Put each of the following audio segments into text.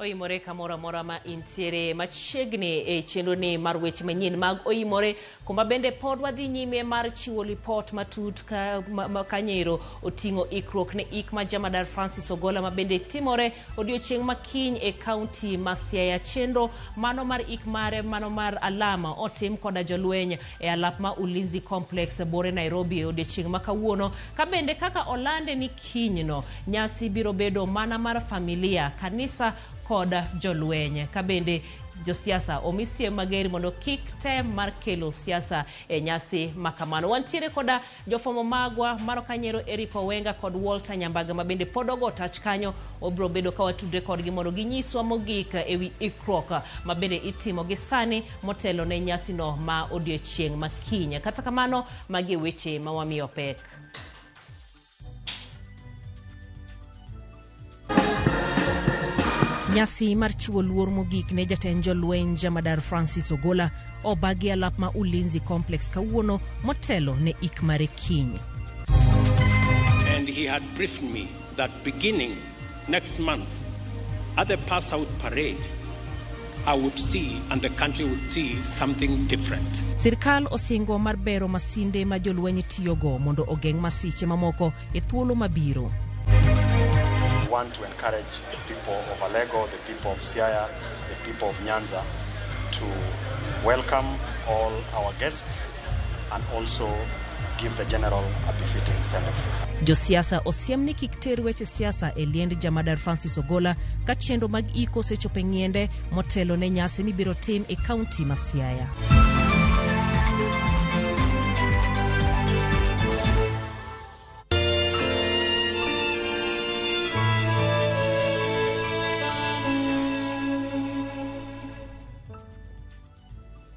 Oimore kamoro amora ma intiere machiegni e chenro ni mar weche manyien mag Oimore, kuma bende pod wadhi nyime mar chiwo lipot matut ka, ma, ma, kanyero oting'o ikruok ne ik ma Jamadar Francis Ogola ma bende timore odiochieng' ma kiny e kaunti ma Siaya. Chenro mano mar ik mare mano mar alama otim koda jolweny e alap ma Ulinzi Complex bore Nairobi e odiochieng' ma kawuono, ka bende kaka olande ni kinyno nyasi biro bedo mana mar familia, kanisa kod jolweny. Ka bende josiasa omi siem mager mondo kik tem mar kelo siasa e nyasi ma kamano. Wantiere koda jofwambo magwa mano kanyero Eric Owenga kod Walter Nyambaga ma bende pod ogo tach kanyo. Wabiro bedo ka watudre kodgi mondo ginyiswa mogik ewi ikruok ma bende itimo gi sani motelo ne nyasino ma odiochieng' ma kiny. Kata kamano, magi e weche ma wamiyo pek. Nyasi mar chiwo luor mogik ne jatend jolweny Jamadar Francis Ogola obagi alap ma Ulinzi Complex kawuono motelo ne ik mare kiny. And he had briefed me that beginning next month at the pass out parade, I would see and the country would see something different. Sirkal osingo mar bero masinde ma jolweny tiyogo mondo ogeng' masiche mamoko e thuolo mabiro. We want to encourage the people of Alego, the people of Siaya, the people of Nyanza to welcome all our guests and also give the general a befitting send-off. Josiasa osiem ni kik ter weche siasa e liend Jamadar Francis Ogola ka chenro mag iko osechopo e ng'iende motelo ne nyasi mibiro tim e kaunti ma Siaya.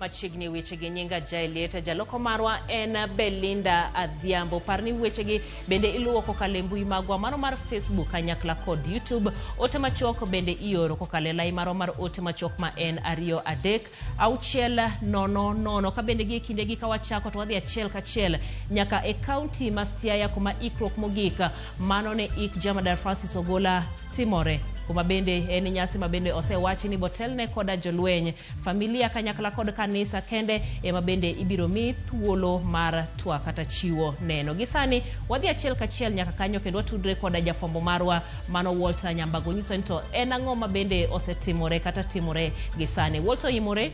Machiegni wechegi nyinga Jaelieta, jaloko marwa en Belinda Adhiambo. Par ni wechegi bende iluwo kokalo e mbui magwa mano mar Facebook kanyakla kod YouTube. Ote machuok bende ioro kokalo e lai marwa mar ote machuok ma en 2 3 6 0 0. Ka bende gi e kindegi ka wachako to wadhi achiel kachiel nyaka e kaunti ma Siaya kuma ikruok mogik mano ne ik Jamadar Francis Ogola timore, kuma bende en nyasi ma bende osewachi ni botelne koda jolweny, familia kanyakla kod kanisa kende ema bende ibiro mi thuolo mar twak kata chiwo neno. Gi sani wadhi achiel kachiel nyaka kanyo kendo watudre koda jafwambo marwa mano Walter Nyambago nyiso ni to en ang'o ma bende osetimore kata timore gi sani. Walter oimore?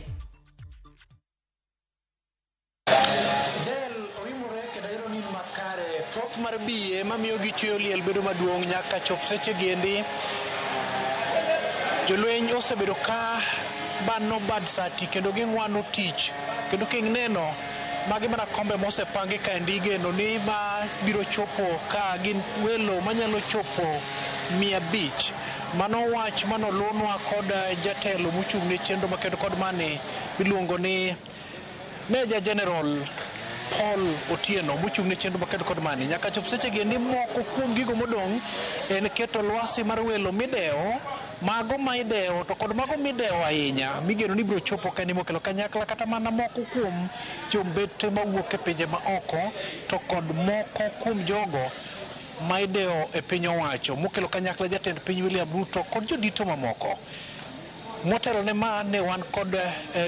Jael oimore kendo ayudo ni in makare. Thoth mar biye mamiyo gichweyo liel bedo maduong' nyaka chop seche giendi. Jolweny osebedo ka bano bad sati kendo ging'wano tich. Kendo kineno magi mana kombe mosepangi kaendi igeno ni ma biro chopo ka gin welo manyalo chopo 500. Mano wach manolunwa kod jatelo mochung' ne chenro makendo kod mani miluongo ni Major General Paul Otieno mochung' ne chenro makendo kod mani. Nyaka chop seche gi endi moko kuom gigo modong' en keto lwasi mar welo midewo, mago ma idewo to kod mago midewo ahinya migeno ni biro chopo ka mokelo kanyakla kata mana moko kuom jombete mawuok e pinje ma oko to kod moko kuom jogo ma idewo e piny owacho mokelo kanyakla jatend piny William Ruto kod jodito mamoko. Motelo ne ma ne wan kod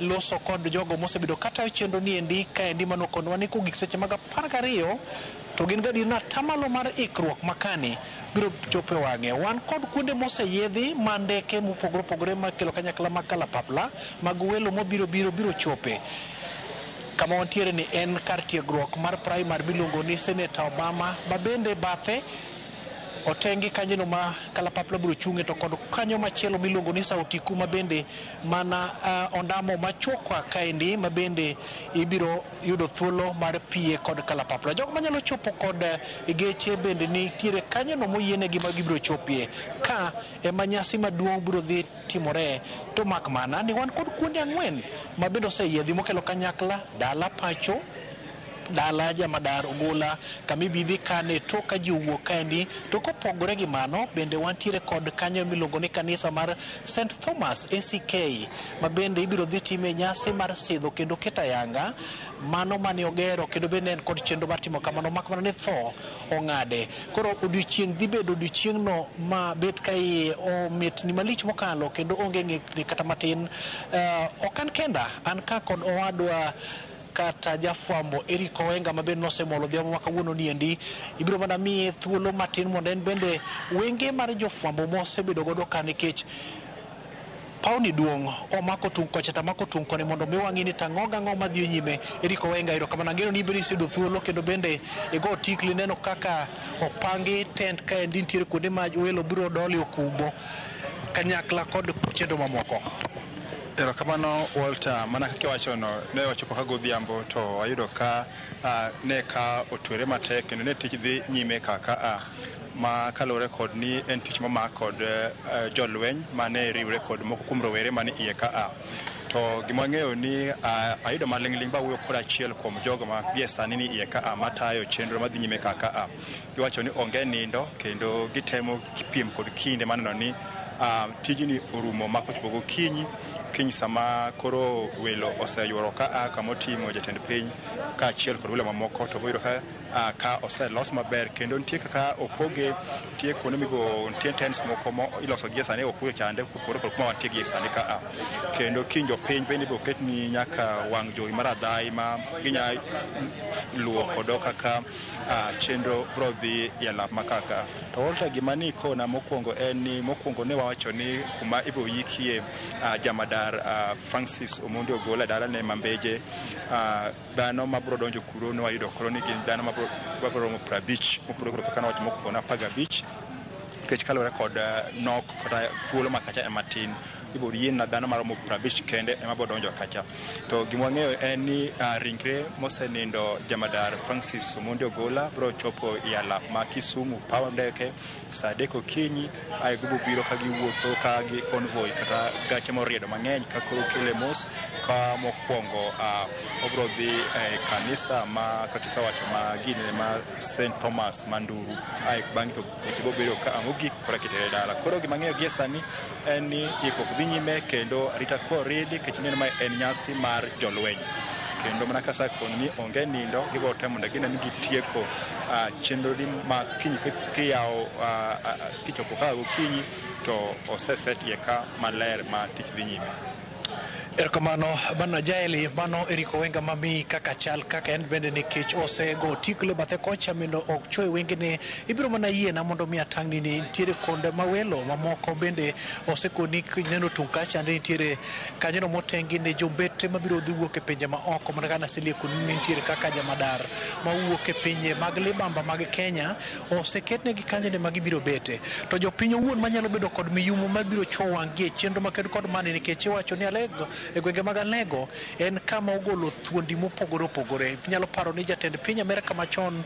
loso kod jogo mosebedo katayo chenro ni endi kaendi manokonwa ni kogik seche mag 12 to gin gadier ni atamalo mar ikruok makani biro chopo e wang'e. Wan kod kuonde moseyiedhi ma ndeke mopogore opogore makelo kanyakla mag kalapapla mag welo mobiro biro biro chope. Kama wantiere ni en kar tiegruok mar primary miluongo ni Senator Obama ma bende bathe otengi kanyono ma kalapapla biro chung'e to kod kanyo machielo miluongo ni Sauti Kuu ma bende mana ondamo machuok kaendi ma bende ibiro yudo thuolo mar pie kod kalapapla. Jogo manyalo chopo kod geche bende nitiere kanyono moyienegi ma gibiro chopie. Ka ema nyasi maduong' biro dhi timore to mak mana ni wan kod kuonde 4 ma bende oseyiedhi mokelo kanyakla dala pacho Dala jamadar Ogola kama ibidhi kane tok ka ji owuok kaendi. To kopogore gi mano, bende wantiere kod kanyo miluongo ni kanisa mar St Thomas ACK, ma bende ibiro dhi time nyasi mar sidho kendo keto ayanga mano mane ogero, kendo bende en kod chenro mar timo kamano, mak mana ni tho ong'ade. Koro odiochieng' dhi bedo odiochieng'no ma bet ka iye omitni malich mokalo, kendo onge ng'ikni kata matin. Ok an kenda, an ka kod owadwa kata jafwambo Eric Owenga, ma bende nosemolo odhiambo ma kawuono niendi. Ibiro mana miye thuolo matin mondo en bende wenge mar jofwambo mosebedo godo ka, nikech pawni duong' omako tung' kocha to amako tung' koni, mondo mi wang'i ni tang'o gang'o madhi nyime. Eric Owenga, erokamano. Ageno ni bende iseyudo thuolo kendo bende igo tikli neno kaka opangi tent kaendi, nitiere kuonde ma welo biro dole okumbo kanyakla kod chenro mamoko. Erokamano, Walter. Mana kaka iwachono, ne wachopo ka godhiambo to wayudo ka ne ka otwere matek kendo ne tich dhi nyime kaka ma kaluwore kod ni en tich momak kod jolweny mane riwre kod moko kuom rowere mane iye ka a. To gima wang'eyo ni ayudo maling'ling' ba wuoyo kod achiel kuom jogo ma gie sani ni iye ka a matayo chenro madhi nyime kaka a. Giwacho ni onge nindo kendo gitemo piem kod kinde maneno ni tijni orumo ma kochopo gokinyi kiny, sama koro welo oseyuoro ka a kama oting'o jatend piny kaachiel kod welo mamoko, to boyudo ka oselos maber. Kendo nitie kaka opoge, nitie kuonde migo, nitie tents moko mo iloso gie sani okuyo chande kopogore kod kuma wantie gie sani ka a. Kendo kiny jopiny bende ibiro ketni nyaka wang' jowi mar adhai ma ginya luwo kodo kaka chenro biro dhi e alap ma kaka. To Walter, gima ni kona mokwongo en ni mokwongo ne wawacho ni kuma ibiro yikie jamadar Francis Omondi Ogola e dalane Mambeje, dhano mabiro donjo kuro ne wayudo koro ni gin dhano mabiro romo 50, mopogore kod kaka nawacho mokwongo na 15, nikech kaluwore kod nok kata thuolo ma kacha ema tin, ibiro yiena dhano maromo 50 kende ema biro donjo kacha. To gima wang'eyo en ni ringre mosenindo jamadar Francis Omondi Ogola biro chopo e alap ma Kisumu paw ndeke saa 3 okinyi. Ae gibiro biro ka giwuotho ka gi convoy kata gache moriedo mang'eny ka koro kele mos ka mokwongo obiro dhi e kanisa ma kaka isewacho ma gine ma St Thomas Manduru. Ae bang'e to weche biro bedo ka mogik koro kitere dala. Koro gima ang'eyo gie sani en ni ikruok dhi nyime kendo arita kwe oridi, nikech ing'e ni mae en nyasi mar jolweny, kendo mana kaka asekoni ni onge nindo, gibiro temo mondo gine ni gitieko chenro ni ma kiny kiyawo kichopo ka gokinyi to oseset iye ka maler ma tich dhi nyime. Erokamano bana Jaeli, mano Eric Owenga mamiyi kaka chal kaka en bende, nikech osego tikle bathe kocha mondo ok chwe wengene. Ibiro mana yiena mondo mi atang'ni ni nitiere konde ma welo mamoko bende osekoni neno tung' kacha nitiere kanyono motengi ne jombete mabiro dhi wuok e pinje ma oko, mana kaka naselieko ni nitiere kaka jamadar mawuok e pinje mag libamba mag Kenya, oseketnegi kanyo ma gibiro bete. To jopiny owuon manyalo bedo kod miyumo mabiro chwo wang'gi e chenro maked kod mani, nikech iwacho ni Alego, e gwenge mag Alego en kama ogolo thuondi mopogore opogore. Inyalo paro ni jatend piny Amerka machon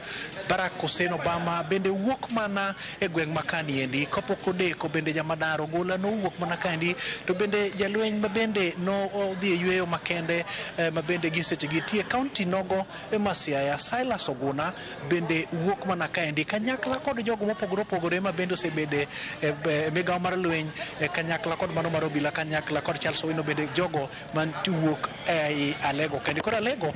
Barack Hussein Obama bende wuok mana e gweng' ma kaniendi. Kapok odeko bende jamadar Ogola nowuok mana kaendi, to bende jalweny ma bende nodhi e yweyo makende ma bende gi sechegi tie kaunti nogo e ma Siaya, Silas Oguna, bende wuok mana kaendi kanyakla kod jogo mopogore opogore ma bende osebede e migawo mar lweny, kanyakla kod mano mar obila, kanyakla kod Charles Owino, bende jogo manwuok ei Alego kendi. Koro Alego,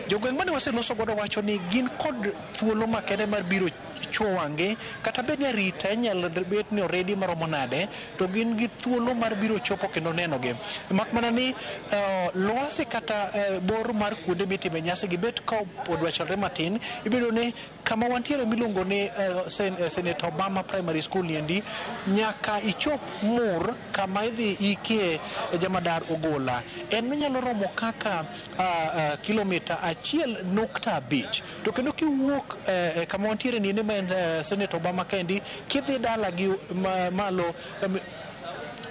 jogweng' mane waseloso godo wacho ni gin kod thuolo makende mar biro chwo wang'gi, kata bed ni arita inyalo bet ni oredi maromo nade, to gin gi thuolo mar biro chopo kendo nenogi. Mak mana ni lwasi kata bor mar kuonde mitime nyasi gi bet ka odwachore matin. Ibedo ni kama wantiere miluongo ni Senator Obama Primary School niendi, nyaka ichop Mur kama idhi ikie jamadar Ogola, en onyalo romo kaka kilomita 1.5. To kendo kiwuok kama wantiere ni ma en Senator Obama kendi, kidhi dala gi malo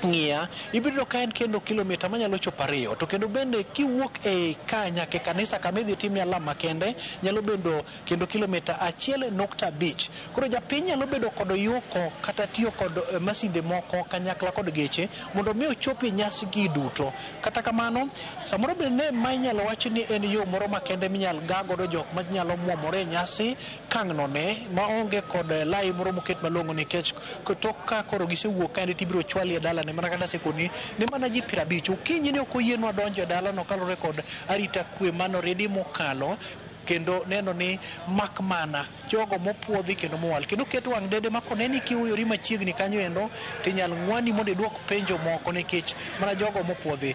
Ng'iya ibiro ka en kendo kilomita manyalo chopo 2, to kendo bende kiwuok e ka nyaka e kanisa kama idhi timie alam makende nyalo bedo kendo kilomita 1.5. Koro japiny nyalo bedo kod yuko kata tiyo kod masinde moko kanyakla kod geche mondo mi ochop e nyasi gi duto. Kata kamano samoro bende ne ma inyalo wach ni en yo moro makende minyal ga godo jok manyalo muomore e nyasi kang'none maonge kod lai moro moket malong'o, nikech tok ka koro gisewuok kaendi tibiro chwali e dalane mana kata sekoni ni mana ji 50. Okinyi ne ok oyienwa donjo e dalano kaluwore kod arita kwe manoridi mokalo, kendo neno ni mak mana jogo mopuodhi kendo mowal kendo ket wang' dede ma koneni kiuyori machiegni kanyo endo tinyal ng'wani mondo idwok penjo moko nikech mana jogo mopuodhi.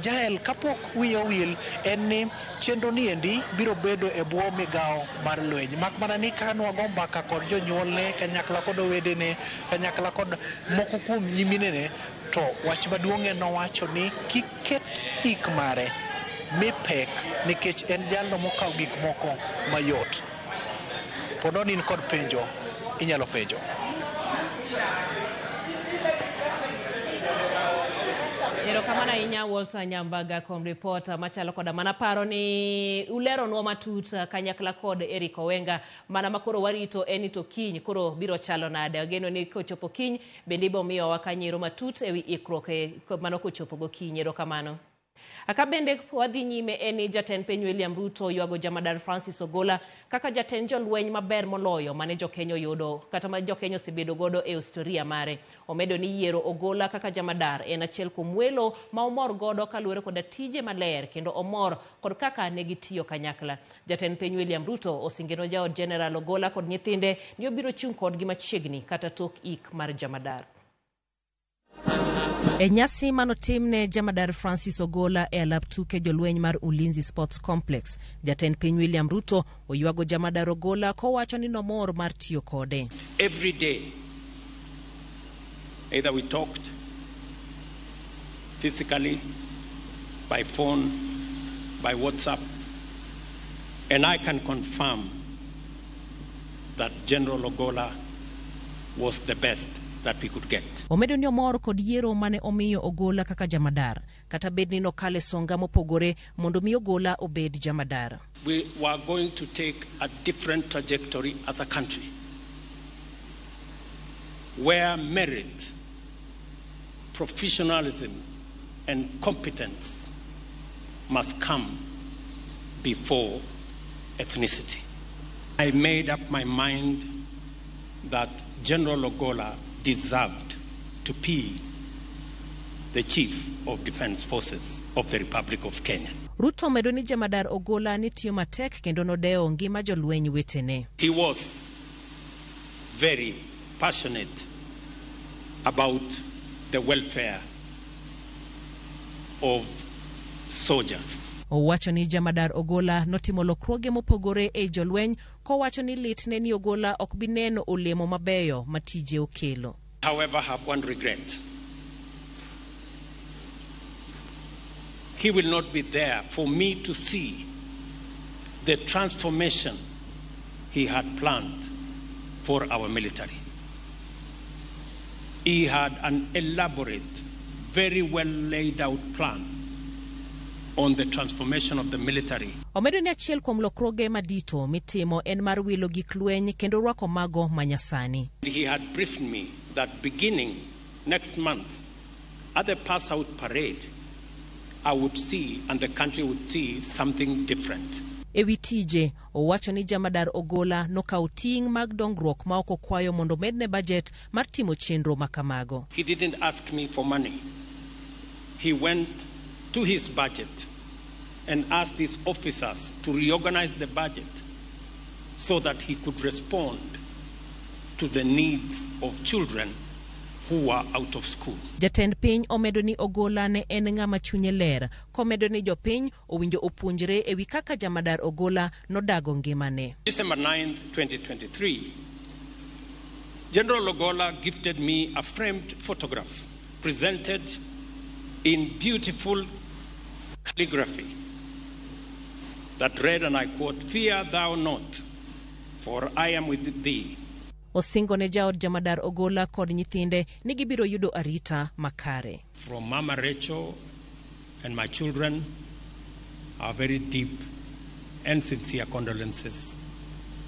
Jael, kapok wiya owil en ni chenro ni endi biro bedo e bwo migawo mar lweny, mak mana ni ka nwago mbaka kod jonyuolne kanyakla kod owetene kanyakla kod moko kuom nyiminene, to wach maduong' en nowacho ni kik ket ik mare mi pek nikech en jalno mokawo gik moko mayot. Pono ni in kod penjo, inyalo penjo. Erokamano ahinya Walter Nyambaga kuom ripot machalo koda mana paro ni uleronwa matut kanyakla kod Eric Owenga. Mana makoro warito en ni to kiny koro biro chalo nade. Ageno ni kochopo kiny bende ibiro miyowa kanyero matut ewi ikruok mano kochopo gokinyi. Erokamano. Aka bende wadhi nyime en ni jatend piny William Ruto ywago jamadar Francis Ogola kaka jatend jolweny maber moloyo mane jokenya oyudo kata ma jokenya osebedo godo e historia mare. Omedo ni yiero Ogola kaka jamadar en achiel kuom welo ma omor godo kaluwore koda tije maler kendo omor kod kaka negitiyo kanyakla. Jatend piny William Ruto osingeno jaod General Ogola kod nyithinde ni obiro chung' kodgi machiegni kata tok ik mar jamadar. E nyasi manotimne jamadar Francis Ogola e alap tuke jolweny mar Ulinzi Sports Complex, jatend piny William Ruto oywago jamadar Ogola kowacho ni nomor mar tiyo kode. Every day, either we talked physically, by phone, by WhatsApp, and I can confirm that General Ogola was the best that we could get. Omedo ni omor kod yiero mane omiyo Ogola kaka jamadar, kata bed ni nokale songa mopogore mondo mi Ogola obed jamadar. We were going to take a different trajectory as a country, where merit, professionalism, and competence must come before ethnicity. I made up my mind that General Ogola deserved to be the Chief of Defense Forces of the Republic of Kenya. Ruto omedo ni jamadar Ogola ne tiyo matek kendo nodewo ngima jolweny wetene. He was very passionate about the welfare of soldiers. Owacho ni jamadar Ogola notimo lokruoge mopogore e jolweny kowacho ni litne ni Ogola ok bi neno olemo mabeyo ma tije okelo. However, I have one regret. He will not be there for me to see the transformation he had planned for our military. He had an elaborate, very well laid out plan on the transformation of the military. Omedo ni achiel kuom lokruoge madito mitimo en mar wilo gik lweny kendo rwako mago manyasani. He had briefed me that beginning next month at the pass out parade, I would see and the country would see something different. Ewi tije, owacho ni jamadar Ogola nokawo ting' mag dongruok ma ok okwayo mondo medne budget mar timo chenro makamago. He didn't ask me for money. He went to his budget and asked his officers to reorganize the budget so that he could respond to the needs of children who were out of school. Jatend piny omedo ni Ogola ne en ng'ama chunye ler, komedo ni jopiny owinjo opuonjre ewi kaka jamadar Ogola nodago ngimane. December 9th, 2023, General Ogola gifted me a framed photograph presented in beautiful calligraphy that read, and I quote, "Fear thou not, for I am with thee." Osingo ne jaod jamadar Ogola kod nyithinde ni gibiro yudo arita makare. From Mama Rachel and my children, our very deep and sincere condolences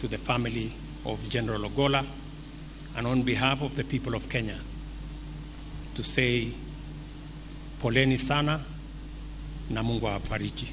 to the family of General Ogola, and on behalf of the people of Kenya, to say poleni sana na Mungu awafariji.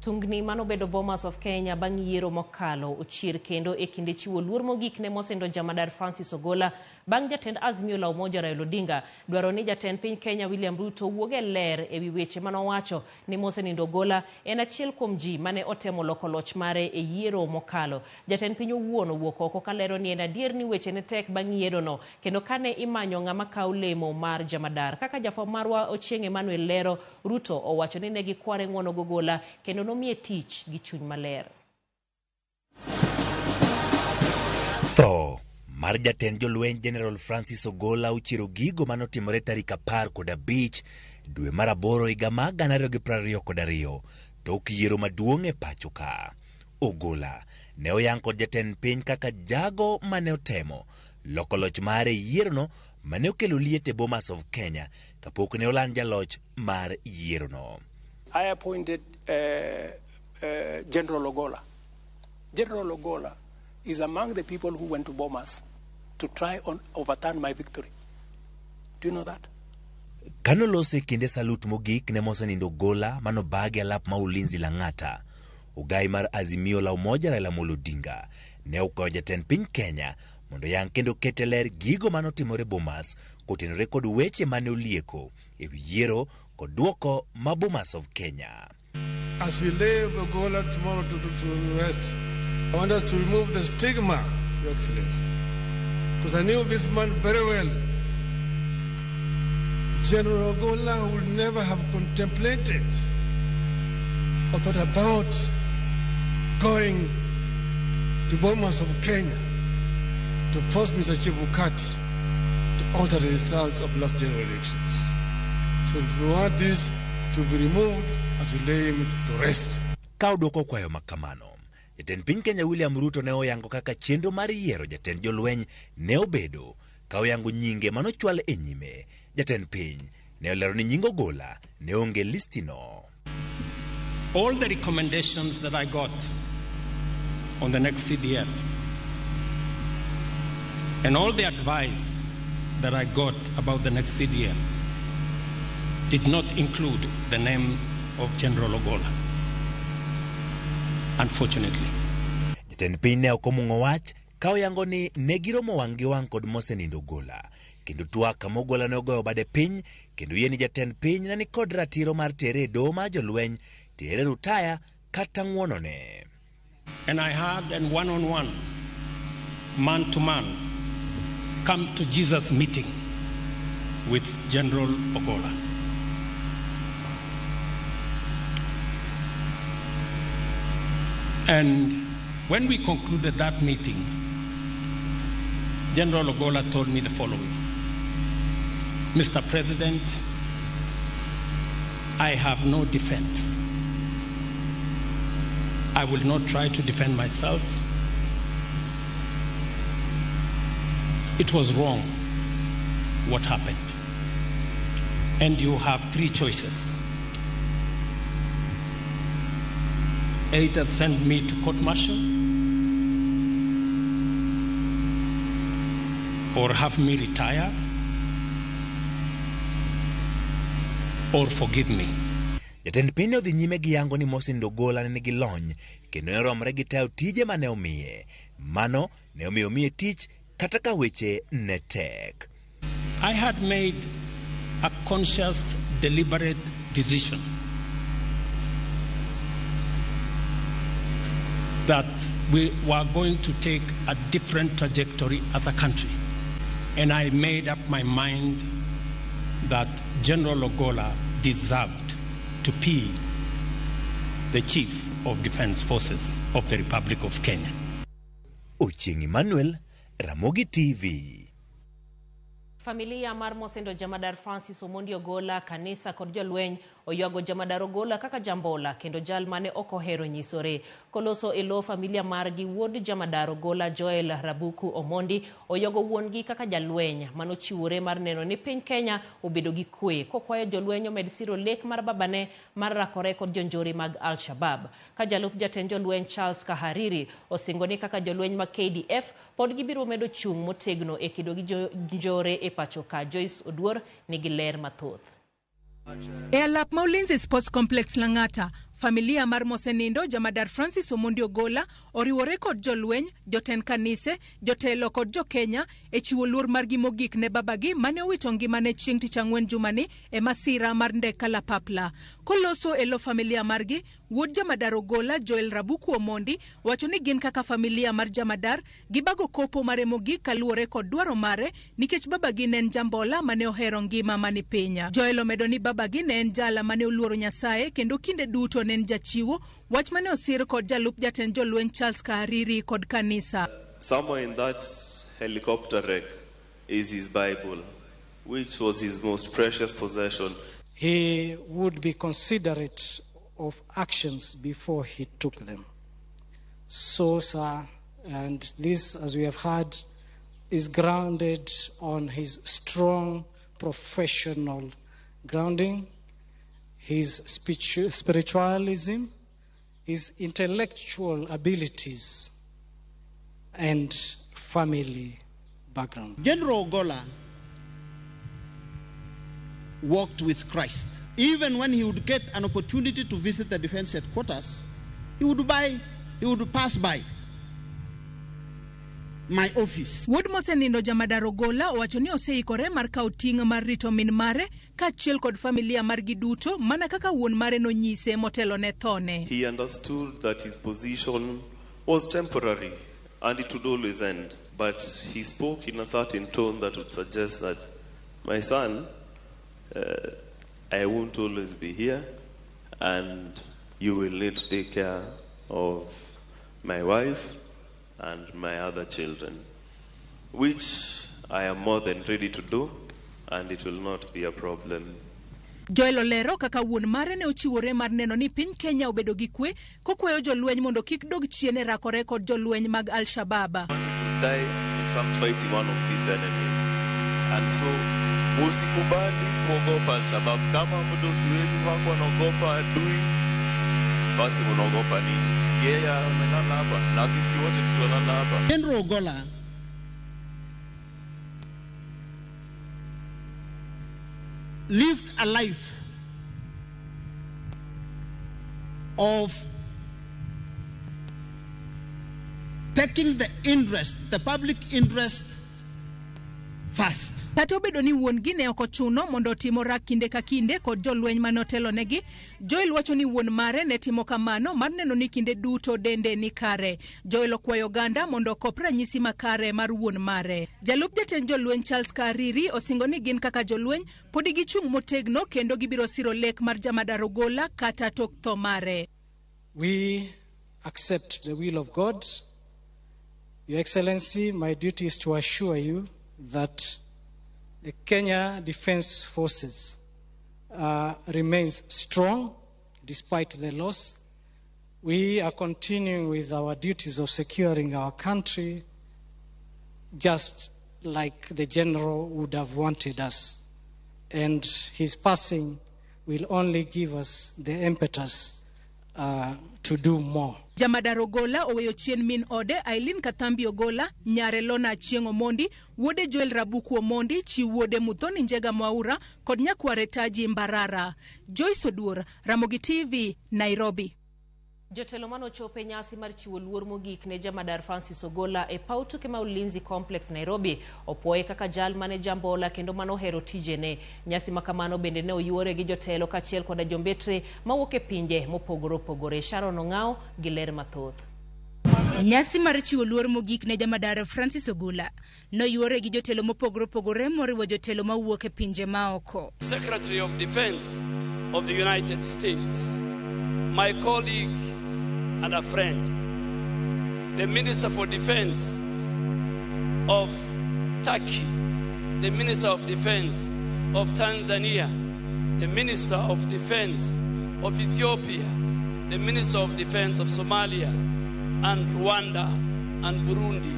Tungni manobedo Bomas of Kenya bang' yiero mokalo ochier kendo e kinde chiwo luor mogik ne mosendo jamadar Francis Ogola bang' jatend Azimio la Umoja Raila Odinga dwaro ni jatend piny Kenya William Ruto wuog e ler ewi weche manowacho ni mosenindo Ogola en achiel kuom ji mane otemo loko loch mare e yiero mokalo. Jatend piny owuon owuok oko kalero ni en adier ni weche ne tek bang' yierono kendo kane imanyo ng'ama kawo lemo mar jamadar. Kaka jafwambo marwa Ochieng' Emmanuel lero, Ruto owacho ni ne gikware ng'uono Gogola kendo nomiye tich gi chuny maler. Tho mar jatend jolweny General Francis Ogola ochiero gigo manotimore tarik 15 dwe mar 8 higa mar 2022 tok yiero maduong' e pacho ka. Ogola ne oyang kod jatend piny kaka jago mane otemo loko loch mare e yierono mane okelo liet e Bomas of Kenya kapok ne oland jaloch mar yierono. I appointed General Ogola. General Ogola is among the people who went to Bomas to try and overturn my victory. Do you know that? Kanoloso e kinde salut mogik ne mosenindo Ogola manobagi alap ma Ulinzi Lang'ata, ogai mar Azimio la Umoja Raila Amolo Odinga ne okwayo jatend piny Kenya mondo yang kendo ket e ler gigo manotimore Bomas kotenore kod weche mane olieko ewi yiero kod duoko ma Bomas of Kenya. As we lay Ogola tomorrow to rest, I want us to remove the stigma, Your Excellency, because I knew this man very well. General Ogola would never have contemplated or thought about going to Bomas of Kenya to force Mr. Chebukati to alter the results of last general elections. So we want this to be removed as we lay him to rest. Ka odwoko kwayo makamano, jatend piny Kenya William Ruto ne oyango kaka chenro mar yiero jatend jolweny ne obedo ka oyango nyinge manochwal e nyime. Jatend piny ne olero ni nying Ogola ne onge listino. All the recommendations that I got on the next CDF and all the advice that I got about the next CDF did not include the name of General Ogola, unfortunately. Jatend piny ne ok omung'o wach ka oyango ni ne giromo wang' gi wang' kod mosenindo Ogola, kendo twak kama Ogola ne ogoyo bade piny kendo yie ni jatend piny ne nikod ratiro mar tere e doho mar jolweny, tere rutaya kata ng'uonone. And I had a one-on-one, man-to-man, come to Jesus meeting with General Ogola. And when we concluded that meeting, General Ogola told me the following: Mr. President, I have no defense. I will not try to defend myself. It was wrong what happened. And you have three choices. Either send me to court martial, or have me retire, or forgive me. Jatend piny ne odhi nyime gi yango ni mosenindo Ogola ne nigi lony kendo ne romore gi tayo tije mane omiye. Mano ne omiyo omiye tich kata ka weche ne tek. I had made a conscious, deliberate decision that we were going to take a different trajectory as a country. And I made up my mind that General Ogola deserved to be the Chief of Defense Forces of the Republic of Kenya. Ochieng' Emmanuel, Ramogi TV. Familia mar mosendo jamadar Francis Omondi Ogola, kanisa kod jolweny Oywago Jamadar Ogola kaka jambola kendo jal mane ok ohero nyisore. Koloso e lo familia margi, wuod Jamadar Ogola Joel Rabuku Omondi oywago wuon-gi kaka jalweny manochiwore mar neno ni piny Kenya obedo gi kwe, kokwayo jolweny omed siro lek mar babane mar rakore kod jonjore mag Al-Shabab. Ka jalup jatend jolweny Charles Kahariri osingo ni kaka jolweny mag KDF pod gibiro medo chung' motegno e kedo gi jonjore e pacho ka. Joyce Oduor nigi ler mathoth. E alap ma Ulinzi Sports Complex Lang'ata, familia mar mosenindo Jamadar Francis Omondi Ogola oriwore kod jolweny, jotend kanise, jotelo kod jokenya e chiwo luor margi mogik ne babagi mane owito ngimane chieng' tich ang'wen jumani e masira mar ndek kalapapla. Koloso e lo familia margi, wuod Jamadar Ogola Joel Rabuku Omondi wacho ni gin kaka familia mar Jamadar gibago kopo mare mogik kaluwore kod dwaro mare nikech babagi ne en jambola mane ohero ngima mani piny. Joel omedo ni babagi ne en jala mane oluoro Nyasaye kendo kinde duto ne en jachiwo, wach mane osir kod jalup jatend jolweny Charles Kahariri kod kanisa. Somewhere in that helicopter wreck is his Bible, which was his most precious possession. He would be considerate of actions before he took them. So, sir, and this, as we have heard, is grounded on his strong professional grounding, his spiritualism, his intellectual abilities, and family background. General Ogola walked with Christ. Even when he would get an opportunity to visit the defense headquarters, he would pass by my office. Wuod mosenindo Jamadar Ogola owacho ni oseikore mar kawo ting' mar rito min mare kaachiel kod familia margi duto mana kaka wuon mare nonyise motelo ne thone. He understood that his position was temporary and it would always end. But he spoke in a certain tone that would suggest that, my son, I won't always be here and you will need to take care of my wife and my other children, which I am more than ready to do, and it will not be a problem. Joel olero kaka wuon mare ne ochiwore mar neno ni piny Kenya obedo gi kwe, kokwayo jolweny mondo kik dog chien e rakore kod jolweny mag Al-Shabaab. To die in fact fighting one of these enemies. And so usikubali kuogopa Al-Shabaab. Kama mdosi wenu wako wanaogopa adui, basi unaogopa nini? Si yeye amelala hapa na sisi wote tutalala hapa. General Ogola lived a life of taking the interest, the public interest first. Kata obedo ni wuon-gi ne ok ochuno mondo otim orak kinde ka kinde kod jolweny mane otelonegi, Joel wacho ni wuon mare ne timo kamano mar neno ni kinde duto dende ni kare. Joel okwayo oganda mondo okop ranyisi makare mar wuon mare. Jalup jatend jolweny Charles Kahariri osingo ni gin kaka jolweny podi gichung' motegno kendo gibiro siro lek mar Jamadar Ogola kata tok tho mare. We accept the will of God. Your Excellency, my duty is to assure you that the Kenya Defence Forces remains strong despite the loss. We are continuing with our duties of securing our country just like the general would have wanted us. And his passing will only give us the impetus to do more. Jamadar Ogola oweyo chien min ode Aileen Kathambi Ogola, nyare Lona Achieng' Omondi, wuode Joel Rabuku Omondi, chi wuode Muthoni Njega Mwaura kod nyakware Taji Mbarara. Joyce Oduor, Ramogi TV, Nairobi. Jotelo manochopo e nyasi mar chiwo luor mogik ne Jamadar Francis Ogola e paw tuke ma Ulinzi Complex Nairobi opuoye kaka jal mane jambola kendo manohero tijene. Nyasi makamano bende ne oyuore gi jotelo kaachiel koda jombetre mawuok e pinje mopogore opogore. Sharon Ong'ao gi ler mathoth. Nyasi mar chiwo luor mogik ne Jamadar Francis Ogola noyuore gi jotelo mopogore opogore moriwo jotelo mawuok e pinje maoko. Secretary of Defense of the United States, my colleague and a friend, the Minister for Defense of Turkey, the Minister of Defense of Tanzania, the Minister of Defense of Ethiopia, the Minister of Defense of Somalia, and Rwanda, and Burundi,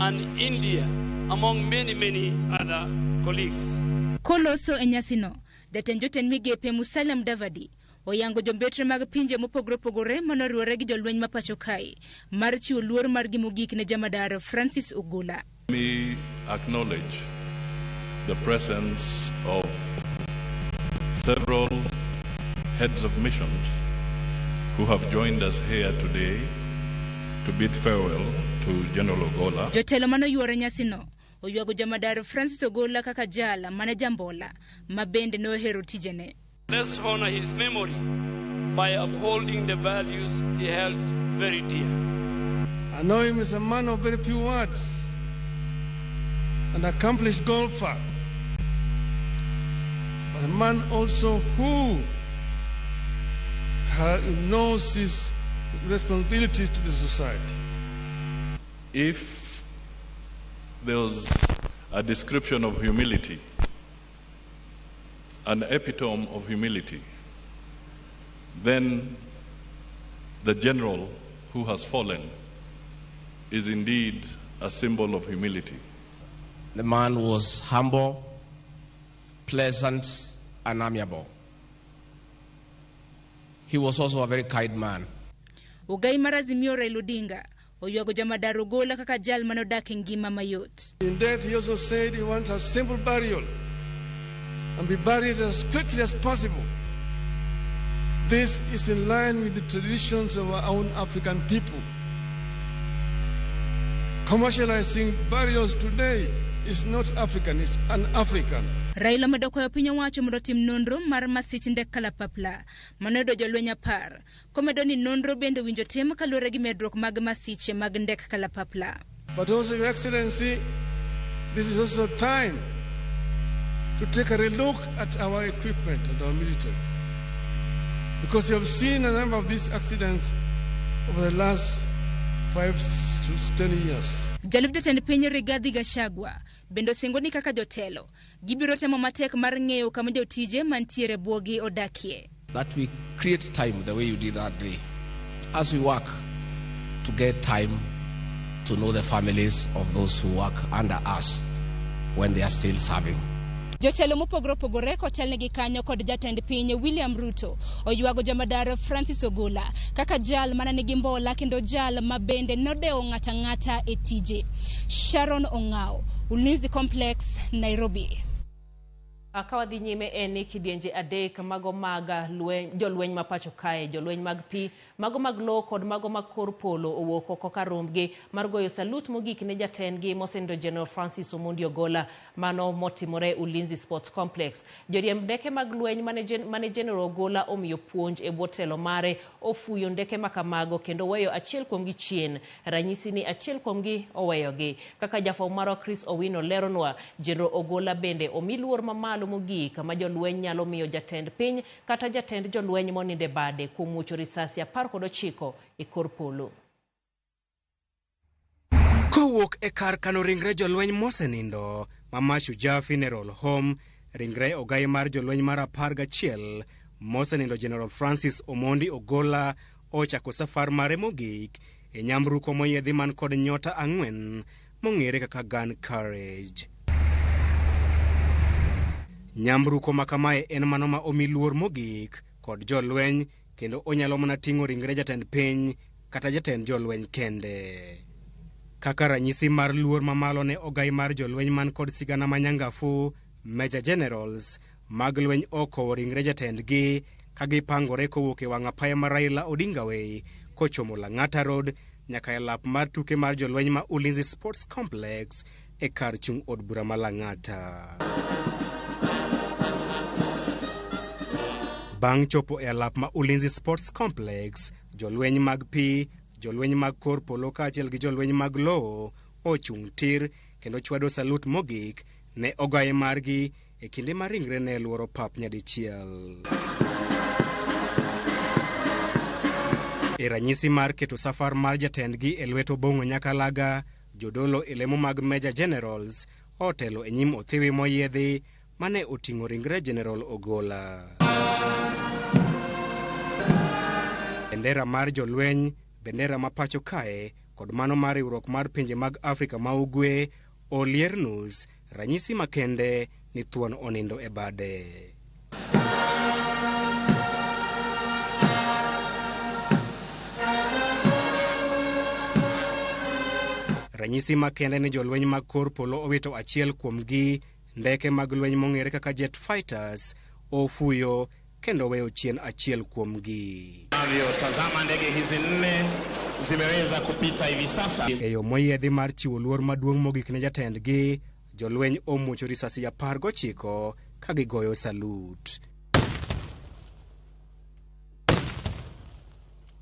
and India, among many, many other colleagues. Koloso e nyasino, jatend jotend migepe Musalia Mudavadi oyango jombetre mag pinje mopogore opogore manoriwore gi jolweny ma pacho kae mar chiwo luor margi mogik ne jamadar Francis Ogola. Let me acknowledge the presence of several heads of missions who have joined us here today to bid farewell to General Ogola. Jotelo manoyuoro nyasino oywago jamadar Francis Ogola kaka jal mane jambola ma bende nohero tijene. Let's honor his memory by upholding the values he held very dear. I know him as a man of very few words, an accomplished golfer, but a man also who knows his responsibilities to the society. If there was a description of humility, an epitome of humility, then the general who has fallen is indeed a symbol of humility. The man was humble, pleasant, and amiable. He was also a very kind man. Ogai mar Azimio Raila Odinga oywago jamadar Ogola kaka jal manodak e ngima mayot. In death, he also said he wants a simple burial and be buried as quickly as possible. This is in line with the traditions of our own African people. Commercializing burials today is not African, it's un-African. Raila omedo kwayo piny owacho mondo otim nonro mar masich ndek kalapapla manoyudo jolweny 10, komedo ni nonro bende owinjo tim kaluwore gi medruok mag masiche mag ndek kalapapla. But also, Your Excellency, this is also time to take a relook at our equipment and our military. Because you have seen a number of these accidents over the last 5 to 10 years. Jalup jatend piny Rigathi Gachagua bende osingo ni kaka jotelo gibiro temo matek mar ng'eyo kama jotije mantiere bwogi odakie. That we create time the way you did that day, as we work to get time to know the families of those who work under us when they are still serving. Jotelo mopogore opogore kotelnegi kanyo kod jatend piny William Ruto oywago jamadar Francis Ogola kaka jal mana nigi mbola kendo jal ma bende nodewo ng'ata ng'ata e tije. Sharon Ong'ao, Ulinzi Complex, Nairobi. Ka wadhi nyime en ni kidienje 3 mago mag jolweny ma pacho kae, jolweny mag pi, mago mag lowo kod mago mag kor polo owuok oko ka rombgi mar goyo salut mogik ne jatendgi mosenindo General Francis Omondi Ogola, mano motimore Ulinzi Sports Complex. Joriemb ndeke mag lweny mane General Ogola omiyo puonj e bwo telo mare ofuyo ndeke makamago kendo weyo achiel kuomgi chien, ranyisi ni achiel kuomgi oweyogi. Kaka jafwambo marwa Chris Owino leronwa, General Ogola bende omi luor mamalo mogik ma jolweny nyalo miyo jatend piny kata jatend jolweny moninde bade kuom muocho risasi 19 e kor polo. Kowuok e kar kano ringre jolweny mosenindo ma Mashujaa Funeral Home, ringre ogai mar jolweny mar 11 mosenindo General Francis Omondi Ogola ochako safar mare mogik e nyamruko moyiedhi man kod nyota 4 mong'ere kaka Gun Carriage. Nyamruko makamae en mano ma omi luor mogik kod jolweny kendo onyalo mana ting'o ringre jatend piny kata jatend jolweny kende. Kaka ranyisi mar luor mamalo ne ogai mar jolweny man kod sigana manyangafu, Major Generals mag lweny okowo ringre jatendgi ka gipangore kowuok e wang' apaya mar Raila Odinga Way kochomo Lang'ata Road nyaka e lap mar tuke mar jolweny ma Ulinzi Sports Complex e kar chung' od bura ma Lang'ata. Bang' chopo e alap ma Ulinzi Sports Complex, jolweny mag pi, jolweny mag kor polo kaachiel gi jolweny mag lowo ochung' tir kendo chwado salut mogik ne ogaye margi e kinde ma ringre ne luoro pap nyadichiel. E ranyisi mar keto safar mar jatendgi e lwet Obong'o Nyakalaga, jodolo e lemo mag Major Generals otelo e nyim othiwi moyiedhi mane oting'o ringre General Ogola. Bendera mar jolweny, bendera ma pacho kae kod mano mar riwruok mar pinje mag Afrika ma Ugwe olier nus, ranyisi makende ni thuon onindo e bade. Ranyisi makende ni jolweny mag kor polo owito achiel kuomgi, ndeke mag lweny mong'ere kaka jet fighters ofuyo kendo weyo chien achiel kuomgi. Tazama ndege hizi nne zimeweza kupita hivi sasa. E yo moyiedhi mar chiwo luor maduong' mogik ne jatendgi, jolweny omuocho risasi 19 ka gigoyo salut.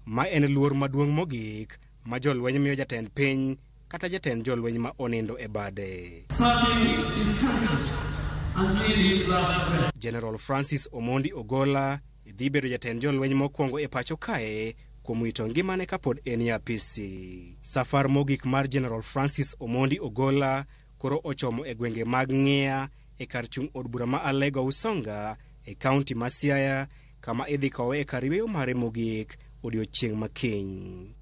Ma en luor maduong' mogik ma jolweny miyo jatend piny kata jatend jolweny ma onindo e bade. General Francis Omondi Ogola dhi bedo jatend jolweny mokwongo e pacho kae kuom wito ngimane kapod en e apisi. Safar mogik mar General Francis Omondi Ogola koro ochomo e gwenge mag Ng'ia e kar chung' od bura ma Alego Usonga e kaunti ma Siaya, kama idhi kowe e kar yweyo mare mogik odiochieng' ma kiny.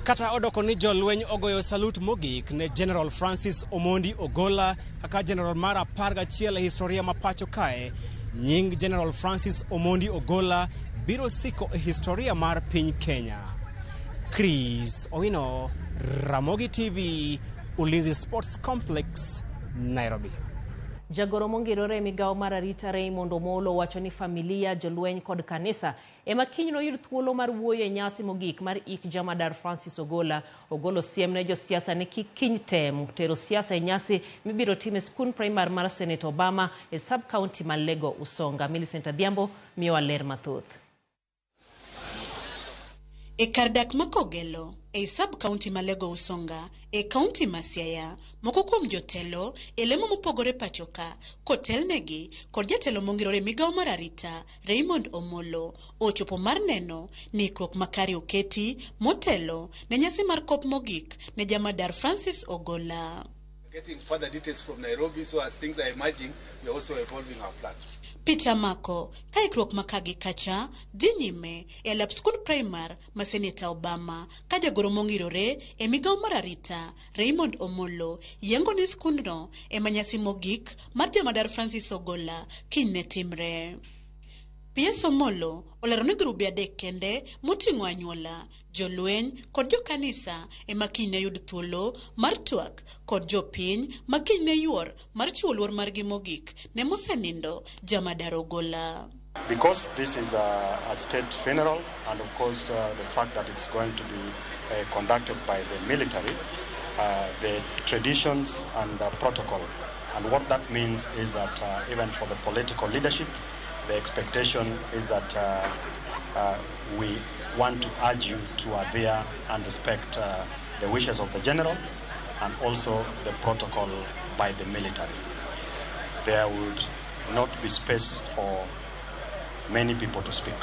Kata odoko ni jolweny ogoyo salut mogik ne General Francis Omondi Ogola kaka General mar 11 e historia ma pacho kae, nying General Francis Omondi Ogola biro siko e historia mar piny Kenya. Chris Owino, Ramogi TV, Ulinzi Sports Complex, Nairobi. Jagoro mongirore e migawo mar arita Raymond Omolo wacho ni familia, jolweny kod kanisa ema kiny noyud thuolo mar wuoyo e nyasi mogik mar ik jamadar Francis Ogola. Ogolo siem ne josiasa ni kik kiny tem tero siasa e nyasi mibiro tim e skund primar mar Senator Obama e sub-county ma Lego Usonga. Millicent Adhiambo miyowa ler mathoth. E kar dak ma Kogelo ei sub-county ma Lego Usonga e kaunti ma Siaya, moko kuom jotelo e lemo mopogore pacho ka kotelnegi kod jatelo mongirore migawo mar arita Raymond Omolo ochopo mar neno ni ikruok makare oketi motelo ne nyasi mar kop mogik ne jamadar Francis Ogola. Getting further details from Nairobi, so as things are emerging, we are also evolving our plan. Picha mako ka ikruok makagi kacha dhi nyime e alap skund primar ma Senator Obama ka jagoro mongirore e migawo mar arita Raymond Omolo yiengo ni skundno ema nyasi mogik mar jamadar Francis Ogola kiny ne timre. PS Omolo olero ni grube adek kende moting'o anyuola, jolweny kod jokanisa ema kiny ne yud thuolo mar twak kod jopiny ma kiny ne yuor mar chiwo luor margi mogik ne mosenindo jamadar Ogola. Because this is a state funeral, and of course the fact that it's going to be conducted by the military, the traditions and the protocol. And what that means is that even for the political leadership, the expectation is that we want to urge you to adhere and respect the wishes of the general and also the protocol by the military. There would not be space for many people to speak.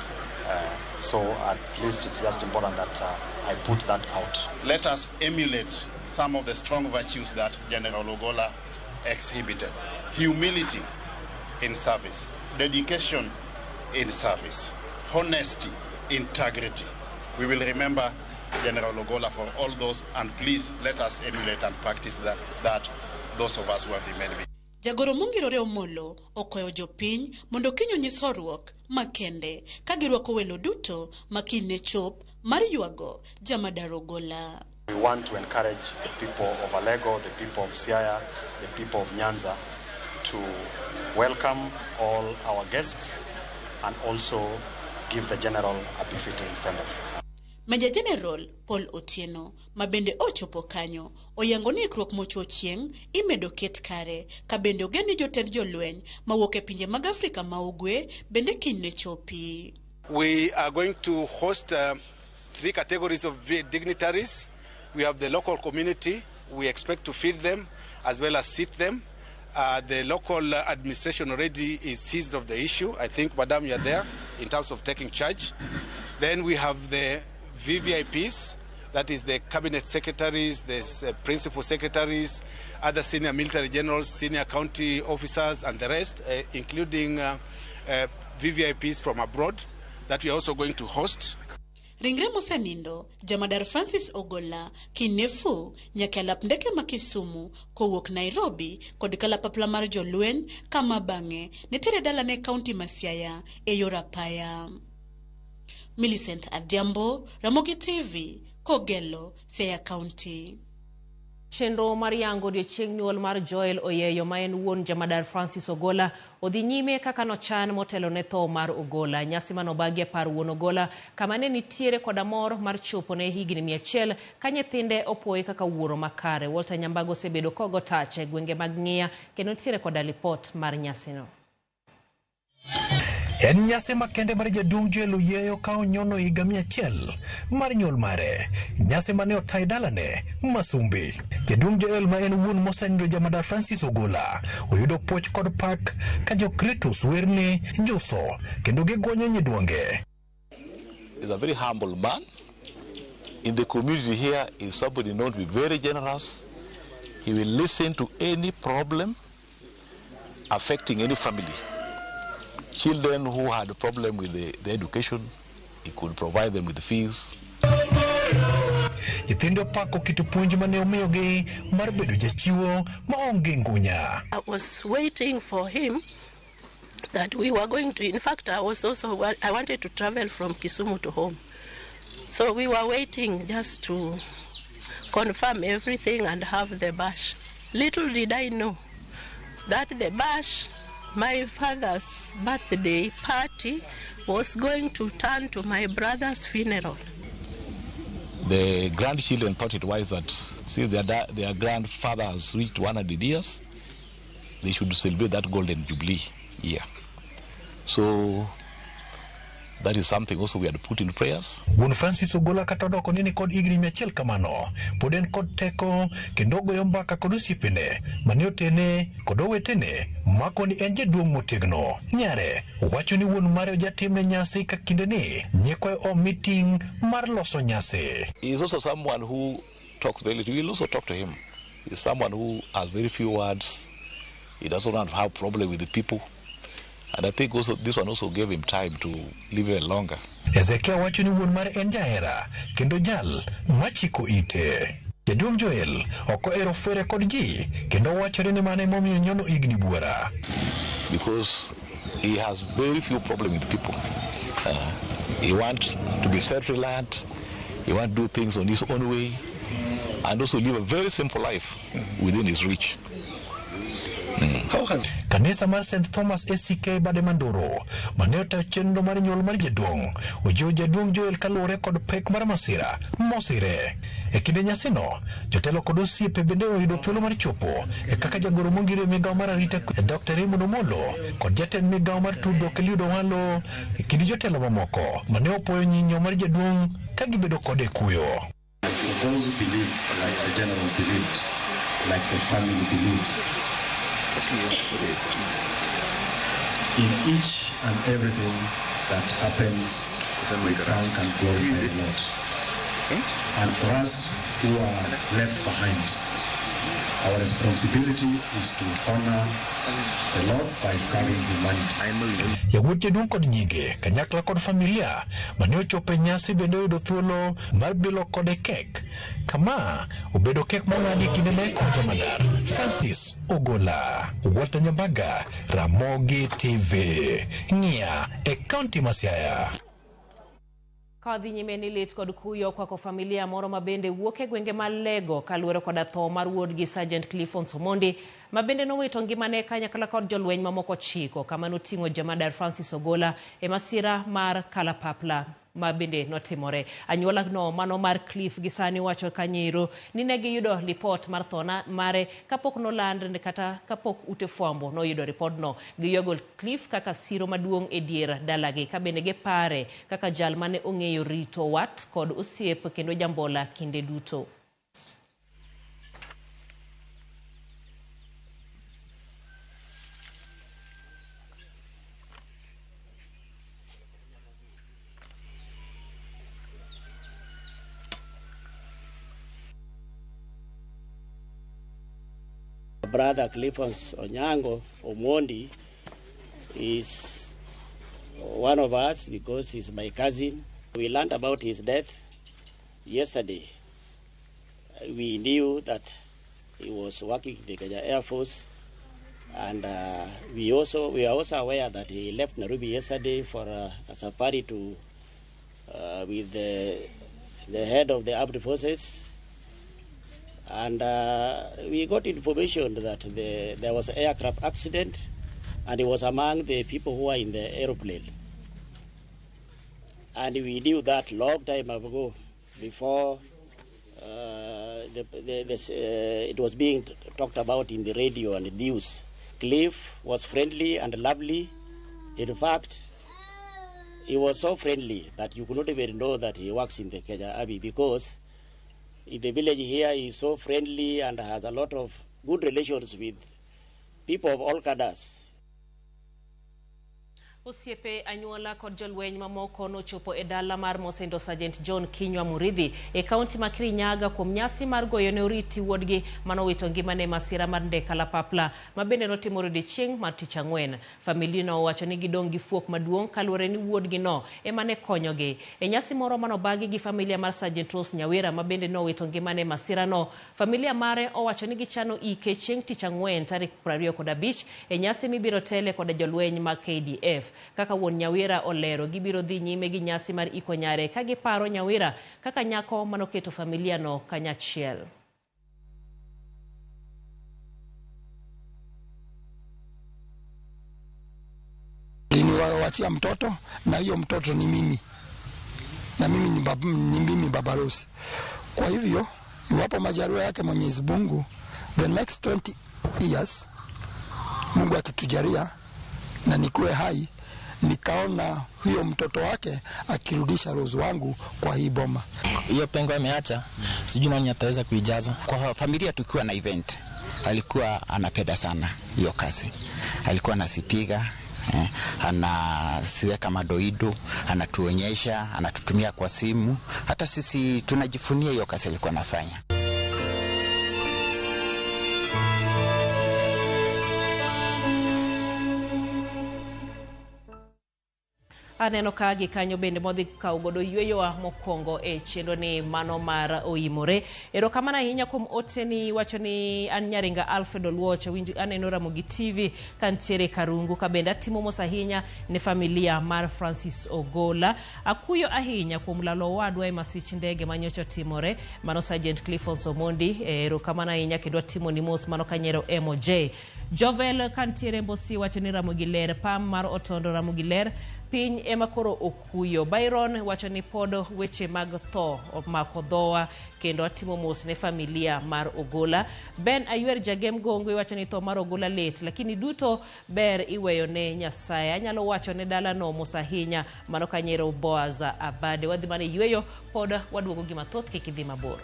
So at least it's just important that I put that out. Let us emulate some of the strong virtues that General Ogola exhibited. Humility in service, dedication in service, honesty, integrity. We will remember General Ogola for all those, and please let us emulate and practice that those of us who have remained. Jagoro mongirore Omolo okwayo jopiny mondo kiny onyis horuok makende ka girwako welo duto ma kiny ne chop mar ywago jamadar Ogola. We want to encourage the people of Alego, the people of Siaya, the people of Nyanza to welcome all our guests and also give the general a befitting send-off. Major General Paul Otieno ma bende ochopo kanyo oyango ni ikruok mochuo chieng' imedo ket kare ka bende ogen ni jotend jolweny mawuok e pinje mag Afrika ma Ugwe bende kiny ne chopi. We are going to host three categories of dignitaries. We have the local community. We expect to feed them as well as seat them. The local administration already is seized of the issue. I think, Madam, you are there in terms of taking charge. Then we have the VVIPs, That is the cabinet secretaries, the principal secretaries, other senior military generals, senior county officers, and the rest, including VVIPs from abroad that we are also going to host. Ringre mosenindo Jamadar Francis Ogolla kinefu nyaka alap ndeke ma Kisumu kowuok Nairobi kod kalapapla mar jolweny kama bang'e ne tere dalane kaunti ma Siaya e yor apaya. Millicent Adhiambo, Ramogi TV, Kogelo, Siaya County. Chenro mar yango odiechieng' nyuol mar Joel Oyeyo ma en wuon Jamadar Francis Ogolla odhi nyime kaka nochan motelo ne tho mar Ogolla. Nyasi manobagi e par wuon Ogolla kama ne nitiere koda mor mar chopo ne higni 100 ka nyithinde opoye kaka wuoro makare. Walter Nyambago osebedo kogo tach e gwenge mag Ng'iya kendo nitiere koda lipot mar nyasino. En nyasi makende mar jaduong' Joel Oyeyo ka onyono higa 100 mar nyuol mare. Nyasi mane otayi dalane Masumbi. Jaduong' Joel ma en wuon mosenindo Jamadar Francis Ogolla oyudo puoch kod pak ka jokritus werne juso kendo gigwonyo nyidwonge. He's a very humble man. In the community here is somebody known to be very generous. He will listen to any problem affecting any family. Children who had a problem with the education, he could provide them with the fees. Nyithindo pako kit puonj mane omiyogi mar bedo jachiwo maonge ngunya. I was waiting for him that we were going to, in fact, I was also, I wanted to travel from Kisumu to home. So we were waiting just to confirm everything and have the bash. Little did I know that the bash, my father's birthday party, was going to turn to my brother's funeral. The grandchildren thought it wise that since their grandfather has reached 100 years, they should celebrate that golden jubilee year. So that is something also we had put in prayers. Wuon Francis Ogolla kata odoko ni kod higni 100 kamano, pod en kod teko kendo goyo mbaka kod osiepene mane otene kod owetene mako ni en jaduong' motegno. Nyare wacho ni wuon mare ojatimne nyasi ka kindeni nyikwayo omi ting' mar loso nyasi. He is also someone who talks very little. We will also talk to him. He is someone who has very few words. He doesn't want to have problem with the people. And I think also this one also gave him time to live even longer. Ezekiel wacho ni wuon mare en jahera kendo jal machiko ite. Jaduong' Joel ok ohero fwere kod ji kendo wachore ni mano emomiyo nyono higni buora. Because he has very few problems with people. He wants to be self-reliant. He wants to do things on his own way and also live a very simple life within his reach. Kanisa mar St. Thomas ACK Bade Mandoro mane otayo chenro mar nyuol mar jaduong' ojiwo jaduong' Joel kaluwore kod pek mar masira mosire. E kinde nyasino, jotelo kod osiepe bende oyudo thuolo mar chopo e kaka jagoro mongiro e migawo mar arita Dr. Raymond Omolo kod jatend migawo mar tudruok Eliud Owalo e kind jotelo mamoko mane opoyo nyinyo mar jaduong' ka gibedo kode kuyo. For those who believe, like the general believed, like the family believed, in each and everything that happens, we thank and glorify the Lord. And for us who are left behind, our responsibility is to honor the Lord by serving humanity. Yawuot jaduong' kod nyinge kanyakla kod familia mane ochopo e nyasi bende oyudo thuolo mar bilo kode kek. Kama obedo kek mong'adi kinde ne kod Jamadar Francis Ogolla. Walter Nyambaga, Ramogi TV, Ng'iya e kaunti ma Siaya. Ka dhi nyime ni lit kod kuyo kwako familia moro ma bende wuok e gwenge ma Lego kaluwore koda tho mar wuodgi Sergeant Clifford Omondi ma bende nowito ngimane kanyakla kod jolweny mamoko 9 kama noting'o Jamadar Francis Ogolla e masira mar kalapapla ma bende notimore. Anyuola no mano mar Cliff gi sani wacho kanyero ni ne giyudo lipot mar tho mare kapok noland kata kapok ute fwambo noyudo ripodno. Giyuago Cliff kaka siro maduong' e dier dalagi ka bende gipare kaka jal mane ong'eyo rito wat kod osiep kendo jambola kinde duto. brother Clifford Onyango Omondi is one of us because he's my cousin. We learned about his death yesterday. We knew that he was working in the Kenya Air Force, and we are also aware that he left Nairobi yesterday for a safari to with the head of the armed forces. And we got information that there was an aircraft accident, and he was among the people who were in the aeroplane. And we knew that long time ago, before it was being talked about in the radio and the news. Cliff was friendly and lovely. In fact, he was so friendly that you could not even know that he works in the Kenya Army, because in the village here he is so friendly and has a lot of good relations with people of all cadres. Osiepe anyuola kod jolweny mamoko nochopo e dala mar Mosendo Sergeant John Kinywa Muridhi e kaunti ma Kirinyaga kuom nyasi mar goyo ne oriti wuodgi manowito ngimane masira mar ndek kalapapla ma bende notimore odiechieng' mar tich ang'wen. Familia no owacho ni gidong' gi fuok maduong' kaluwore ni wuodgi no ema ne konyogi. E nyasi moro manobagi gi familia mar Sergeant Rose Nyawira ma bende nowito ngimane masira no, familia mare owacho ni gichano ike chieng' tich ang'wen tarik 25 e nyasi mibiro tele koda jolweny mag KDF. Kaka wuon Nyawira olero, gibiro dhi nyime gi nyasi mar iko nyare ka giparo Nyawira kaka nyako manoketo familia no kanyachiel. Niliwaachia mtoto na hiyo mtoto ni mimi, na mimi ni mimi Baba Rose. Kwa hivyo iwapo majaliwa yake Mwenyezi Mungu, the next 20 years Mungu akitujalia na nikuwe hai, nikaona huyo mtoto wake akirudisha Rose wangu kwa hii boma. Hiyo pengo ameacha, sijui nani ataweza kuijaza. Kwa familia tukiwa na event, alikuwa anapenda sana hiyo kazi. Alikuwa anasipiga, anasiweka madoido, anatuonyesha, anatutumia kwa simu. Hata sisi tunajifunia hiyo kazi alikuwa anafanya. Aneno ka gikanyo bende modhi kawo godo yweyowa mokwongo e chenro ni mano mar oimore. Erokamano ahinya kuom oteni wacho ni an Nyaringa Alfred Oluoch, winjo aneno Ramogi TV kantiere Karungu, ka bende atimo mos ahinya ne familia mar Francis Ogola. Akuyo ahinya kuom lalo owadwa e masich ndege manyocha otimore, mano Sergeant Clifford Omondi. Erokamano ahinya kendo atimo ni mos mano Kanyero MOJ. Jovel kantiere Mbosi wacho ni Ramogi ler, pam mar Otondo Ramogi ler, piny ema koro okuyo. Byron wacho ni pod weche mag tho omako dhowa kendo atimo mos ne familia mar Ogola. Ben Aywer Jagem Gongo wacho ni tho mar Ogola lit, lakini duto ber iweyo ne Nyasaye. Anyalo wacho ne dalano mos ahinya, mano Kanyero Boaz Abade. Wadhi mana yweyo, pod waduogo gi mathoth, kik idhi mabor.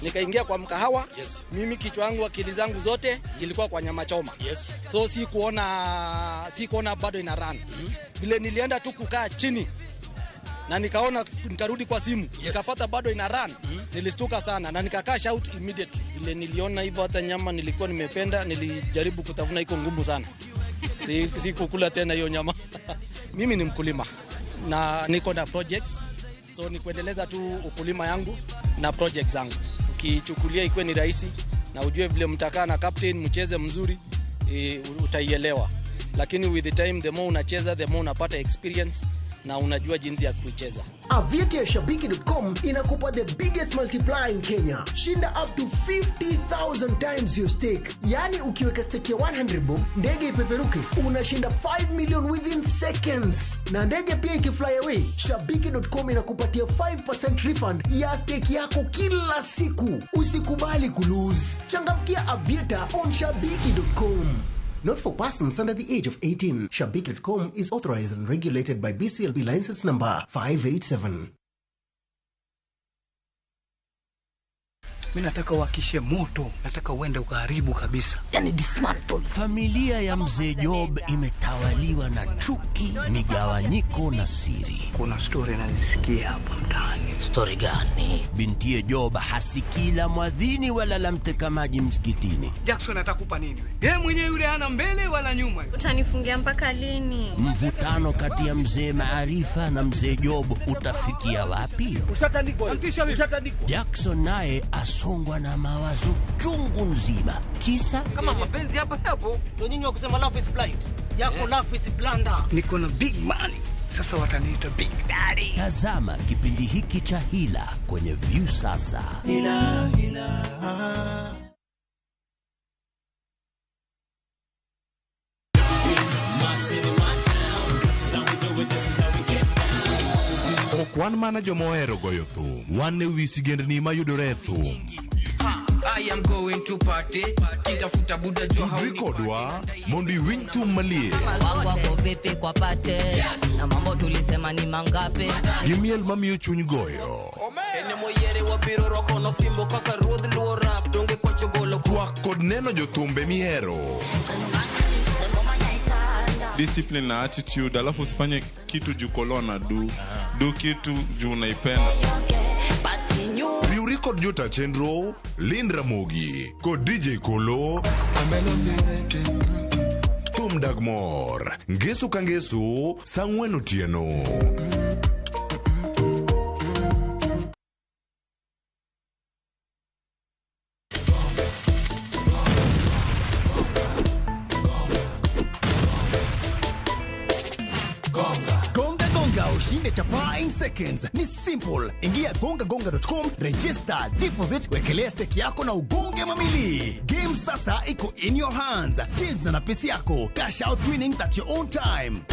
Nikaingia kwa mkahawa. Yes. Mimi kichwa yangu akili zangu zote ilikuwa kwa nyama choma. Yes. So sikuona bado ina run. Vile nilienda tu kukaa chini na nikaona, nikarudi kwa simu. Yes. Nikapata bado ina run. Nilistuka sana na nikakaa shout immediately. Vile niliona hivyo hata nyama nilikuwa nimependa, nilijaribu kutafuna, iko ngumu sana. Sikukula tena hiyo nyama. Mimi ni mkulima na niko na projects. So ni kuendeleza tu ukulima yangu na projects zangu. Ukichukulia ikuwe ni rahisi na ujue vile mtakaa na captain mcheze mzuri, utaielewa. Lakini with the time, the more unacheza, the more unapata experience na unajua jinsi ya kuicheza. Aviator Shabiki.com inakupa the biggest multiplier in Kenya. Shinda up to 50,000 times your stake. Yani ukiweka stake ya 100 bob, ndege ipeperuke, unashinda 5 million within seconds. Na ndege pia ikifly away, Shabiki.com inakupatia 5% refund ya stake yako kila siku. Usikubali kulose. Changamkia Aviator on Shabiki.com. Not for persons under the age of 18. Shabiki.com is authorized and regulated by BCLB license number 587. Mimi nataka uhakishe moto, nataka uende ukaharibu kabisa. Yani dismantle. Familia ya mzee Job imetawaliwa na chuki, migawanyiko na siri. Kuna story nazisikia hapa mtaani. Story gani? Bintiye Job hasikii la mwadhini wala la mteka maji msikitini. Jackson atakupa nini wewe? Yeye mwenyewe yule hana mbele wala nyuma. Utanifungia mpaka lini? Mvutano kati ya mzee Maarifa na mzee Job utafikia wapi? Ushatandikwa. Jackson naye asongwa na mawazo chungu nzima. Kisa kama mapenzi hapo hapo ndio nyinyi wa kusema love is blind. Yako love is blunder. Niko na big money. Sasa wataniita big daddy. Tazama kipindi hiki cha Hila kwenye Viusasa. Hila, hila. Ok wan mana joma ohero goyo thum, wan e wi sigendni mayudore e thum. I am going to party. Kitafuta buda jua Tudri kodwa mondo iwinj thum maliet Wangu wako vipi kwa pate na mambo tulisema ni mangapi gi miel mamiyo chuny goyo. Ene moyere wabiro rwako nosimbo kaka ruodh luo rap donge kwacho golo Twak kod neno jothumbe mihero. Discipline na attitude, alafu usifanye kitu juu kolona du kitu juu unaipenda. Riwri kod jota chenro Lind Ramogi kod DJ Kolo. Thum dag mor ngeso ka ngeso saa 4 otieno. Gonga Gonga ushinde chapaa in seconds. Ni simple. Ingia gongagonga.com, register, deposit, wekelea stake yako na ugonge mamili. Game sasa iko in your hands. Cheza na pesa yako. Cash out winnings at your own time.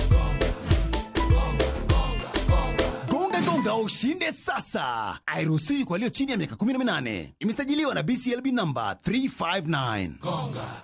Gonga Gonga ushinde sasa. Hairuhusiwi kwa walio chini ya miaka 18. Imesajiliwa na BCLB number 359. Gonga.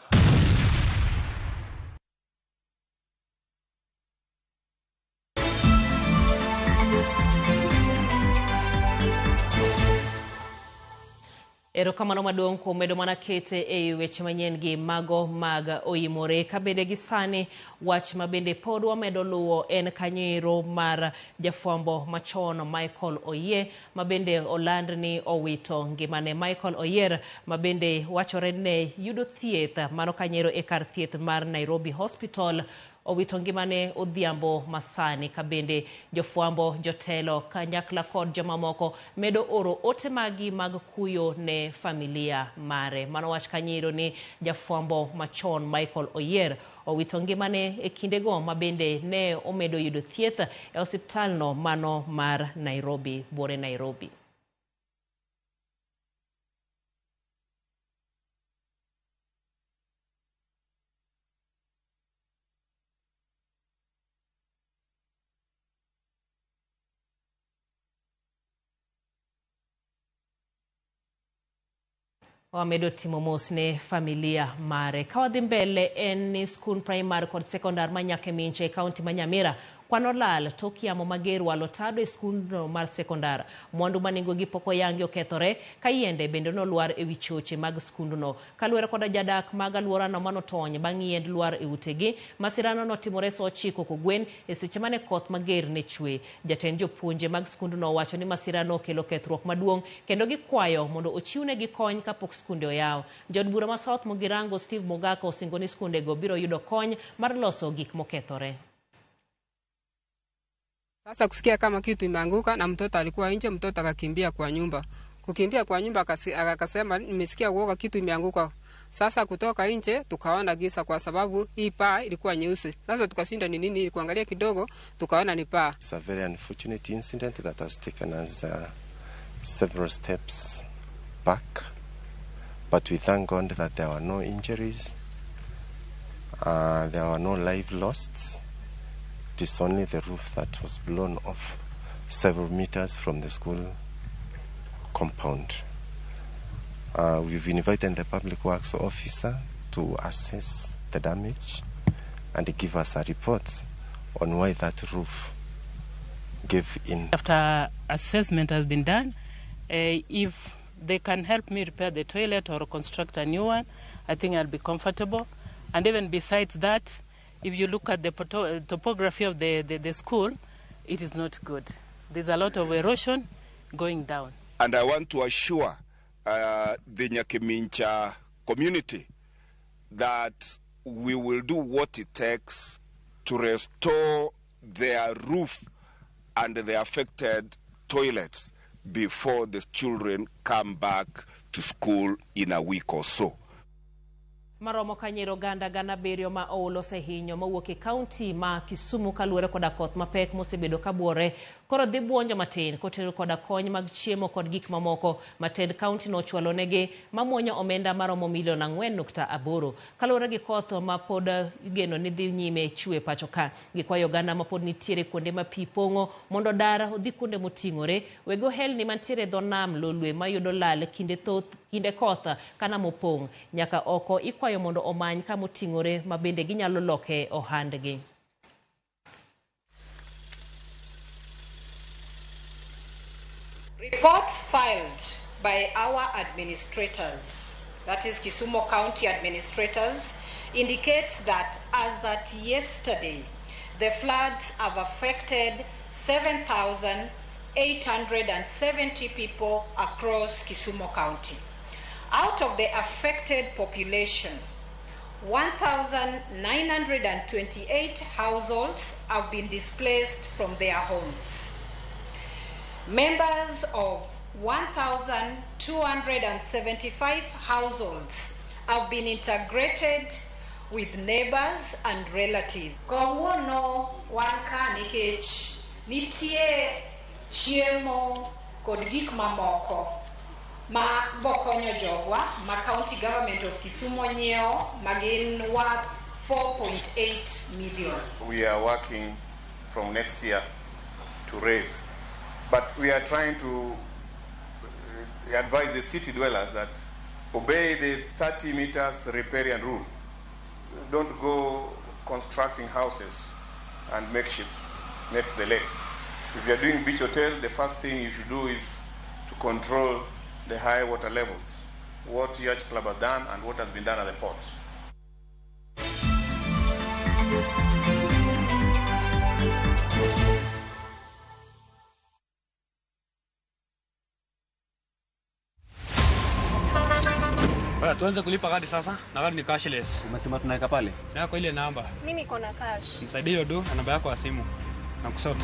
Erokamano maduong' kuom medo mana kete e weche manyien gi mago mag oimore. Ka bende gi sani wach ma bende pod wamedo luwo en kanyo mar jafwambo machon Michael Oyier ma bende oland ni owito ngimane. Michael Oyier ma bende wachore ne yudo thieth mano kanyo e kar thieth mar Nairobi Hospital owito ngimane odhiambo masani. Ka bende jofwambo, jotelo kanyakla kod jomamoko medo oro ote magi mag kuyo ne familia mare. Mano wach kanyiro ni jafwambo machon Michael Oyier owito ngimane e kindego ma bende ne omedo yudo thieth e osiptalno mano mar Nairobi, buore Nairobi. Wamedo timo mos ne familia mare. Ka wadhi mbele en ni skul primary kod sekondar ma Nyakeminche e kaunti ma Nyamira kwano lal tok yamo mager walo tado e skundno mar sekondar. Mwandu ma nengogi pok oyangi okethore ka yiende bende nolwar e wi choche mag skundno. Kaluwore koda jadak mag alworano manotony bang' yiend lwar e utegi, masirano notimore saa 9 kogwen e seche mane koth mager ne chwe. Jatend jopuonje mag skundno owacho ni masirano okelo kethruok maduong' kendo gikwayo mondo ochiwnegi kony kapok skunde oyaw. Jaod bura ma South Mugirango Steve Mogaka osingo ni skundego biro yudo kony mar loso gik mokethore. Sasa kusikia kama kitu imeanguka na mtoto alikuwa nje, mtoto akakimbia kwa nyumba. Kukimbia kwa nyumba akasema nimesikia uoga kitu imeanguka. Sasa kutoka nje tukaona giza kwa sababu hii paa ilikuwa nyeusi. Sasa tukashinda ni nini, kuangalia kidogo tukaona ni paa. It's a very unfortunate incident that has taken us several steps back. But we thank God that there were no injuries. There were no life lost. It is only the roof that was blown off several meters from the school compound. We've invited the public works officer to assess the damage and give us a report on why that roof gave in. After assessment has been done, if they can help me repair the toilet or construct a new one, I think I'll be comfortable. And even besides that, if you look at the topography of the school, it is not good. There's a lot of erosion going down. And I want to assure the Nyakimincha community that we will do what it takes to restore their roof and the affected toilets before the children come back to school in a week or so. Maromo kanyero oganda gana abiriyo ma oolo osehinyo mowuok e kaunti ma Kisumu kaluwore koda koth mapek mosebedo kabuore koro dhi buonjo matin kotero koda kony mag chiemo kod gik mamoko ma tend kaunti no ochwalo negi mamuonyo omenda maromo milion 4.8 kaluwore gi koth ma pod igeno ni dhi nyime chwe pacho ka. Gikwayo oganda ma pod nitiere kuonde ma pi pong'o mondo dar odhi kuonde moting'ore weg ohelni mantiere e dho nam Lolwe mayudo lal kinde thoth kinde koth ka nam opong' nyaka oko ikwayo mondo omany kama oting'ore ma bende ginyalo loke ohandgi. Reports filed by our administrators, that is Kisumu County administrators, indicates that as at yesterday, the floods have affected 7,870 people across Kisumu County. Out of the affected population, 1,928 households have been displaced from their homes. Members of 1,275 households have been integrated with neighbors and relatives. Kawuono wan ka nikech nitie chiemo kod gik mamoko ma bokonyo jogwa ma County Government of Kisumu nyiewo ma gin worth 4.8 million. We are working from next year to raise, but we are trying to advise the city dwellers that obey the 30 meters riparian rule. Don't go constructing houses and makeshifts next to the lake. If you are doing beach hotel, the first thing you should do is to control the high water levels, what Yacht Club has done and what has been done at the port. Tuanze kulipa gari sasa na gari ni cashless. Umesema tunaweka pale? Yako ile namba. Mimi niko na cash. Nisaidie hiyo do na namba yako ya simu. Na kusort.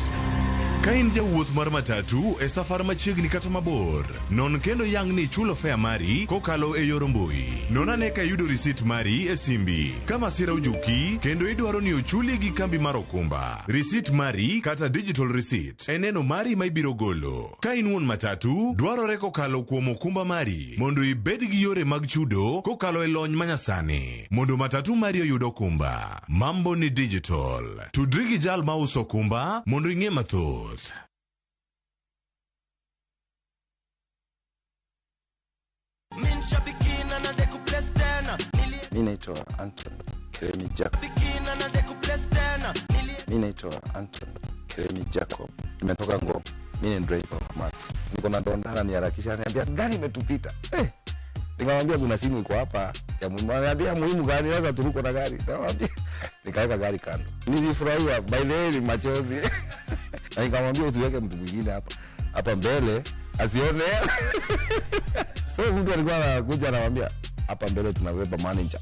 Ka in jawuoth mar matatu e safar machiegni kata mabor, non kendo yang ni ichulo fare mari kokalo e yor mbui. Non ane ka iyudo risit mari e simbi. Ka masira ojuki kendo idwaro ni ochuli gi kambi mar okumba, risit mari kata digital receipt e neno mari ma ibiro golo. Ka in wuon matatu, dwarore kokalo kuom okumba mari mondo ibed gi yore mag chudo kokalo e lony manyasani mondo matatu mari oyud okumba. Mambo ni digital. Tudri gi jal mauso okumba mondo ing'e mathoth. Mi naitwa Anton Keremi Jacob. Mi naitwa Anton Keremi Jacob. Nimetoka Ngong. Mi ni driver wa mat. Niko na donda niharakisha, ananiambia gari imetupita. Nikamwambia kuna simu iko hapa ya muhimu. Ananiambia muhimu gani? Sasa turuko na gari. Nikamwambia nikaweka gari kando. Nilifurahia by the way machozi. Na nikamwambia usiweke mtu mwingine hapa. Hapa mbele asione. So mtu alikuwa anakuja anamwambia hapa mbele tunabeba manager.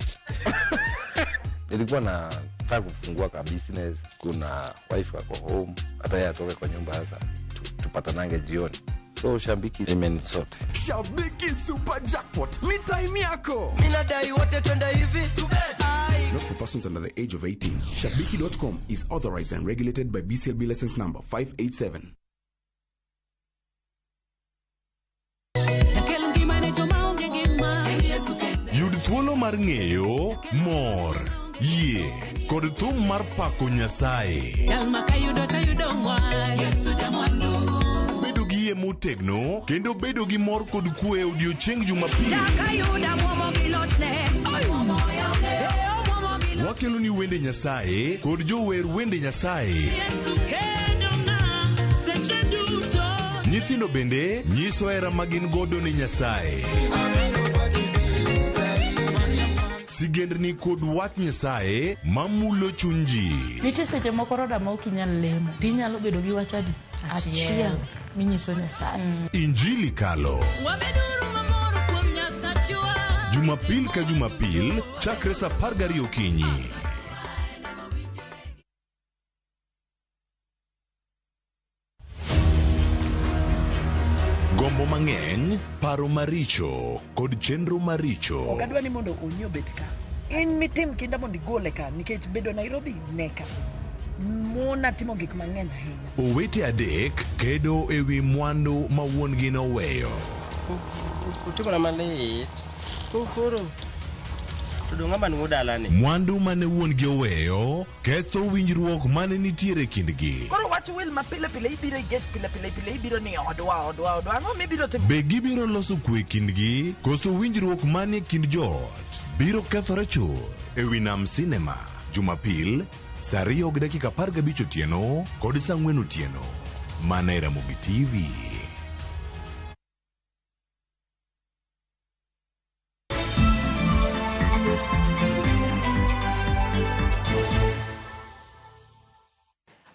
Nilikuwa nataka kufungua ka business, kuna wife wako home, hata yeye atoke kwa nyumba sasa tupatanange jioni. So Shabiki imenisort. Shabiki Super Jackpot ni time yako. Mimi nadai wote twende hivi. Not for persons under the age of 18. Shabiki.com is authorized and regulated by BCLB license number 587. Yud thuolo mar ng'eyo mor, yie kod thum mar pako Nyasaye. Bedo gi yie motegno kendo bedo gi mor kod kwe e odiochieng' Jumapil. Wakelo ni wende Nyasaye kod jower wende Nyasaye. Nyithindo bende nyiso hera ma gin godo ni Nyasaye. Sigendni kod wach Nyasaye mamulo chuny ji. Nitie seche moko roda ma ok inyal lemo tinyalo bedo gi wach adi achiel minyiso Nyasaye. Injili kalo. Wabeduru mamor kuom Nyasachwa. Jumapil ka Jumapil chakre saa 12 okinyi. Gombo mang'eny, paro maricho kod chenro maricho. Ok adwa ni mondo Onyi obed ka. In mitim kinda mondo igole ka nikech bedo Nairobi neka. Mona timo gik mang'eny ahinya. Owete adek kedo ewi mwandu ma wuon-gi noweyo. Utimona malit. Koro to dong' ng'ama nuo dalani. Mwandu mane wuon-gi oweyo ketho winjruok mane nitiere kindgi. Koro wach wil ma pile pile ibiro i gate pile pile pile ibiro ni odwa odwa odwa ang'o mibiro timo? Be gibiro loso kwe kindgi koso winjruok manie kind joot biro kethore chuth ewi Nam Cinema Jumapil saa 2:15 otieno kod saa 4 otieno mana e Ramogi TV.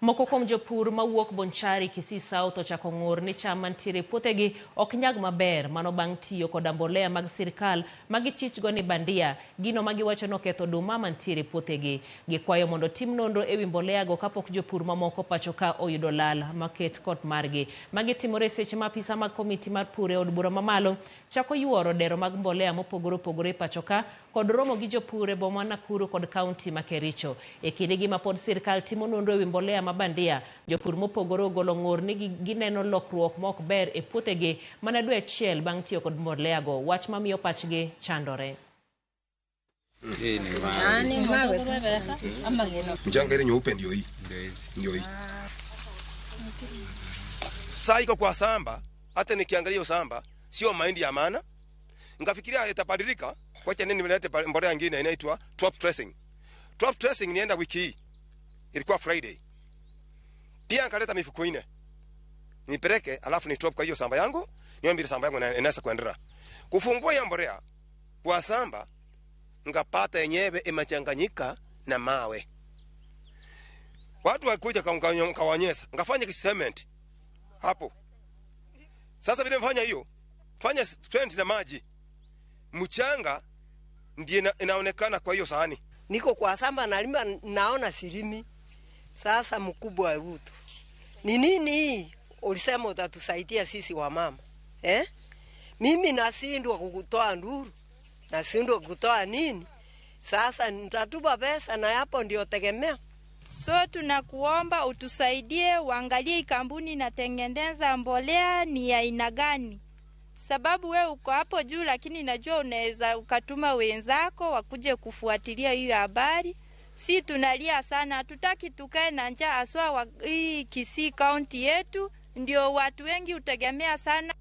Moko kuom jopur mawuok Bonchari, Kisii South ochako ng'ur ni cham mantiere e puothegi ok nyag maber mano bang' tiyo koda mbolea mag sirkal ma gichichgo ni bandia, gino ma giwacho ni oketho oduma mantiere e puothegi. Gikwayo mondo tim nonro ewi mboleago kapok jopur mamoko pacho ka oyudo lal maket kot margi. Magi timore e seche ma apisa mag komiti mar pur e od bura mamalo chako yuoro dero mag mbolea mopogore opogore e pacho ka kod romo gi jopur e boma Nakuru kod kaunti ma Kericho. E kindegi ma pod sirkal timo nonro ewi mbolea ma bandia, jopur mopogore ogolo ng'ur ni gineno lokruok ma ok ber e puothegi mana dwe achiel bang' tiyo kod mboleago, wach mamiyo pachgi chandore. Mchanga ile nyeupe ndio hii. Ndio hii. Saa iko kwa samba, hata nikiangalia samba sio mahindi ya maana. Nikafikiria itabadilika, kwacha nini nilete mbolea nyingine inaitwa top dressing. Top dressing nienda wiki hii. Ilikuwa Friday. Pia nikaleta mifuko 4. Nipeleke alafu ni drop kwa hiyo samba yangu, niombe samba yangu inaweza kuendelea. Kufungua hiyo mbolea kwa samba ngapata yenyewe imechanganyika na mawe. Watu wakuja kawanyesa, ngafanya cement hapo. Sasa vile mfanya hiyo, fanya cement na maji. Mchanga ndiye inaonekana kwa hiyo sahani. Niko kwa samba nalima naona silimi. Sasa mkubwa Ruto, ni nini ulisema utatusaidia sisi wa mama? Mimi nashindwa kukutoa nduru. Nashindwa kutoa nini? Sasa nitatupa pesa na hapo ndio tegemea. So tunakuomba utusaidie uangalie kampuni inatengeneza mbolea ni ya aina gani. Sababu we uko hapo juu lakini najua unaweza ukatuma wenzako wakuje kufuatilia hiyo habari. Si tunalia sana, hatutaki tukae na njaa haswa hii Kisii County yetu ndio watu wengi utegemea sana.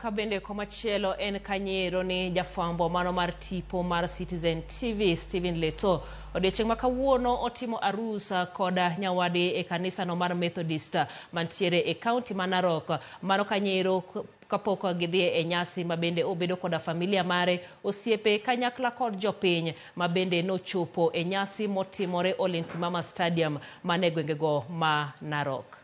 Kabende komachielo en Kanyero ni jafwambo mano mar tipo mar Citizen TV Stephen Leto odiechieng' ma kawuono otimo arus koda nyawadi e kanisano mar Methodist mantiere e kaunti ma Narok. Mano Kanyero kapok gidhi e nyasi ma bende obedo koda familia mare, osiepe kanyakla kod jopiny ma bende nochopo e nyasi motimore Ole Ntimama Stadium mane gwengego ma Narok.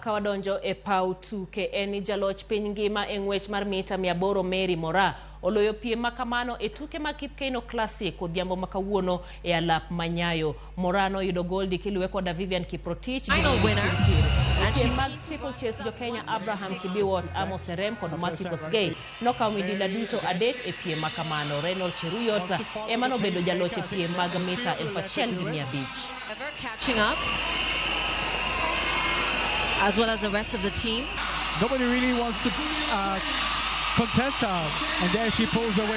Kawadonjo e paw tuke en ni jaloch piny ngima e ng'wech mar mita 800 Mary Moraa oloyo piem ma kamano e tuke mag Kipkeino Classic odhiambo ma kawuono e alap ma Nyayo. Moraa noyudo goldi kiluwe koda Vivian Kiprotich gi Final Mary winner. Chirchir. E And piem she's mag steeplechase jo Kenya Abraham Kibiwot, Amos Serem kod Matthew Kosgei nokawo midila duto adek e piem ma kamano. Reynold Cheruiyot ema nobedo jaloch e piem mag mita 1500. Ever catching up, as well as the rest of the team. Nobody really wants to contest her, and there she pulls away.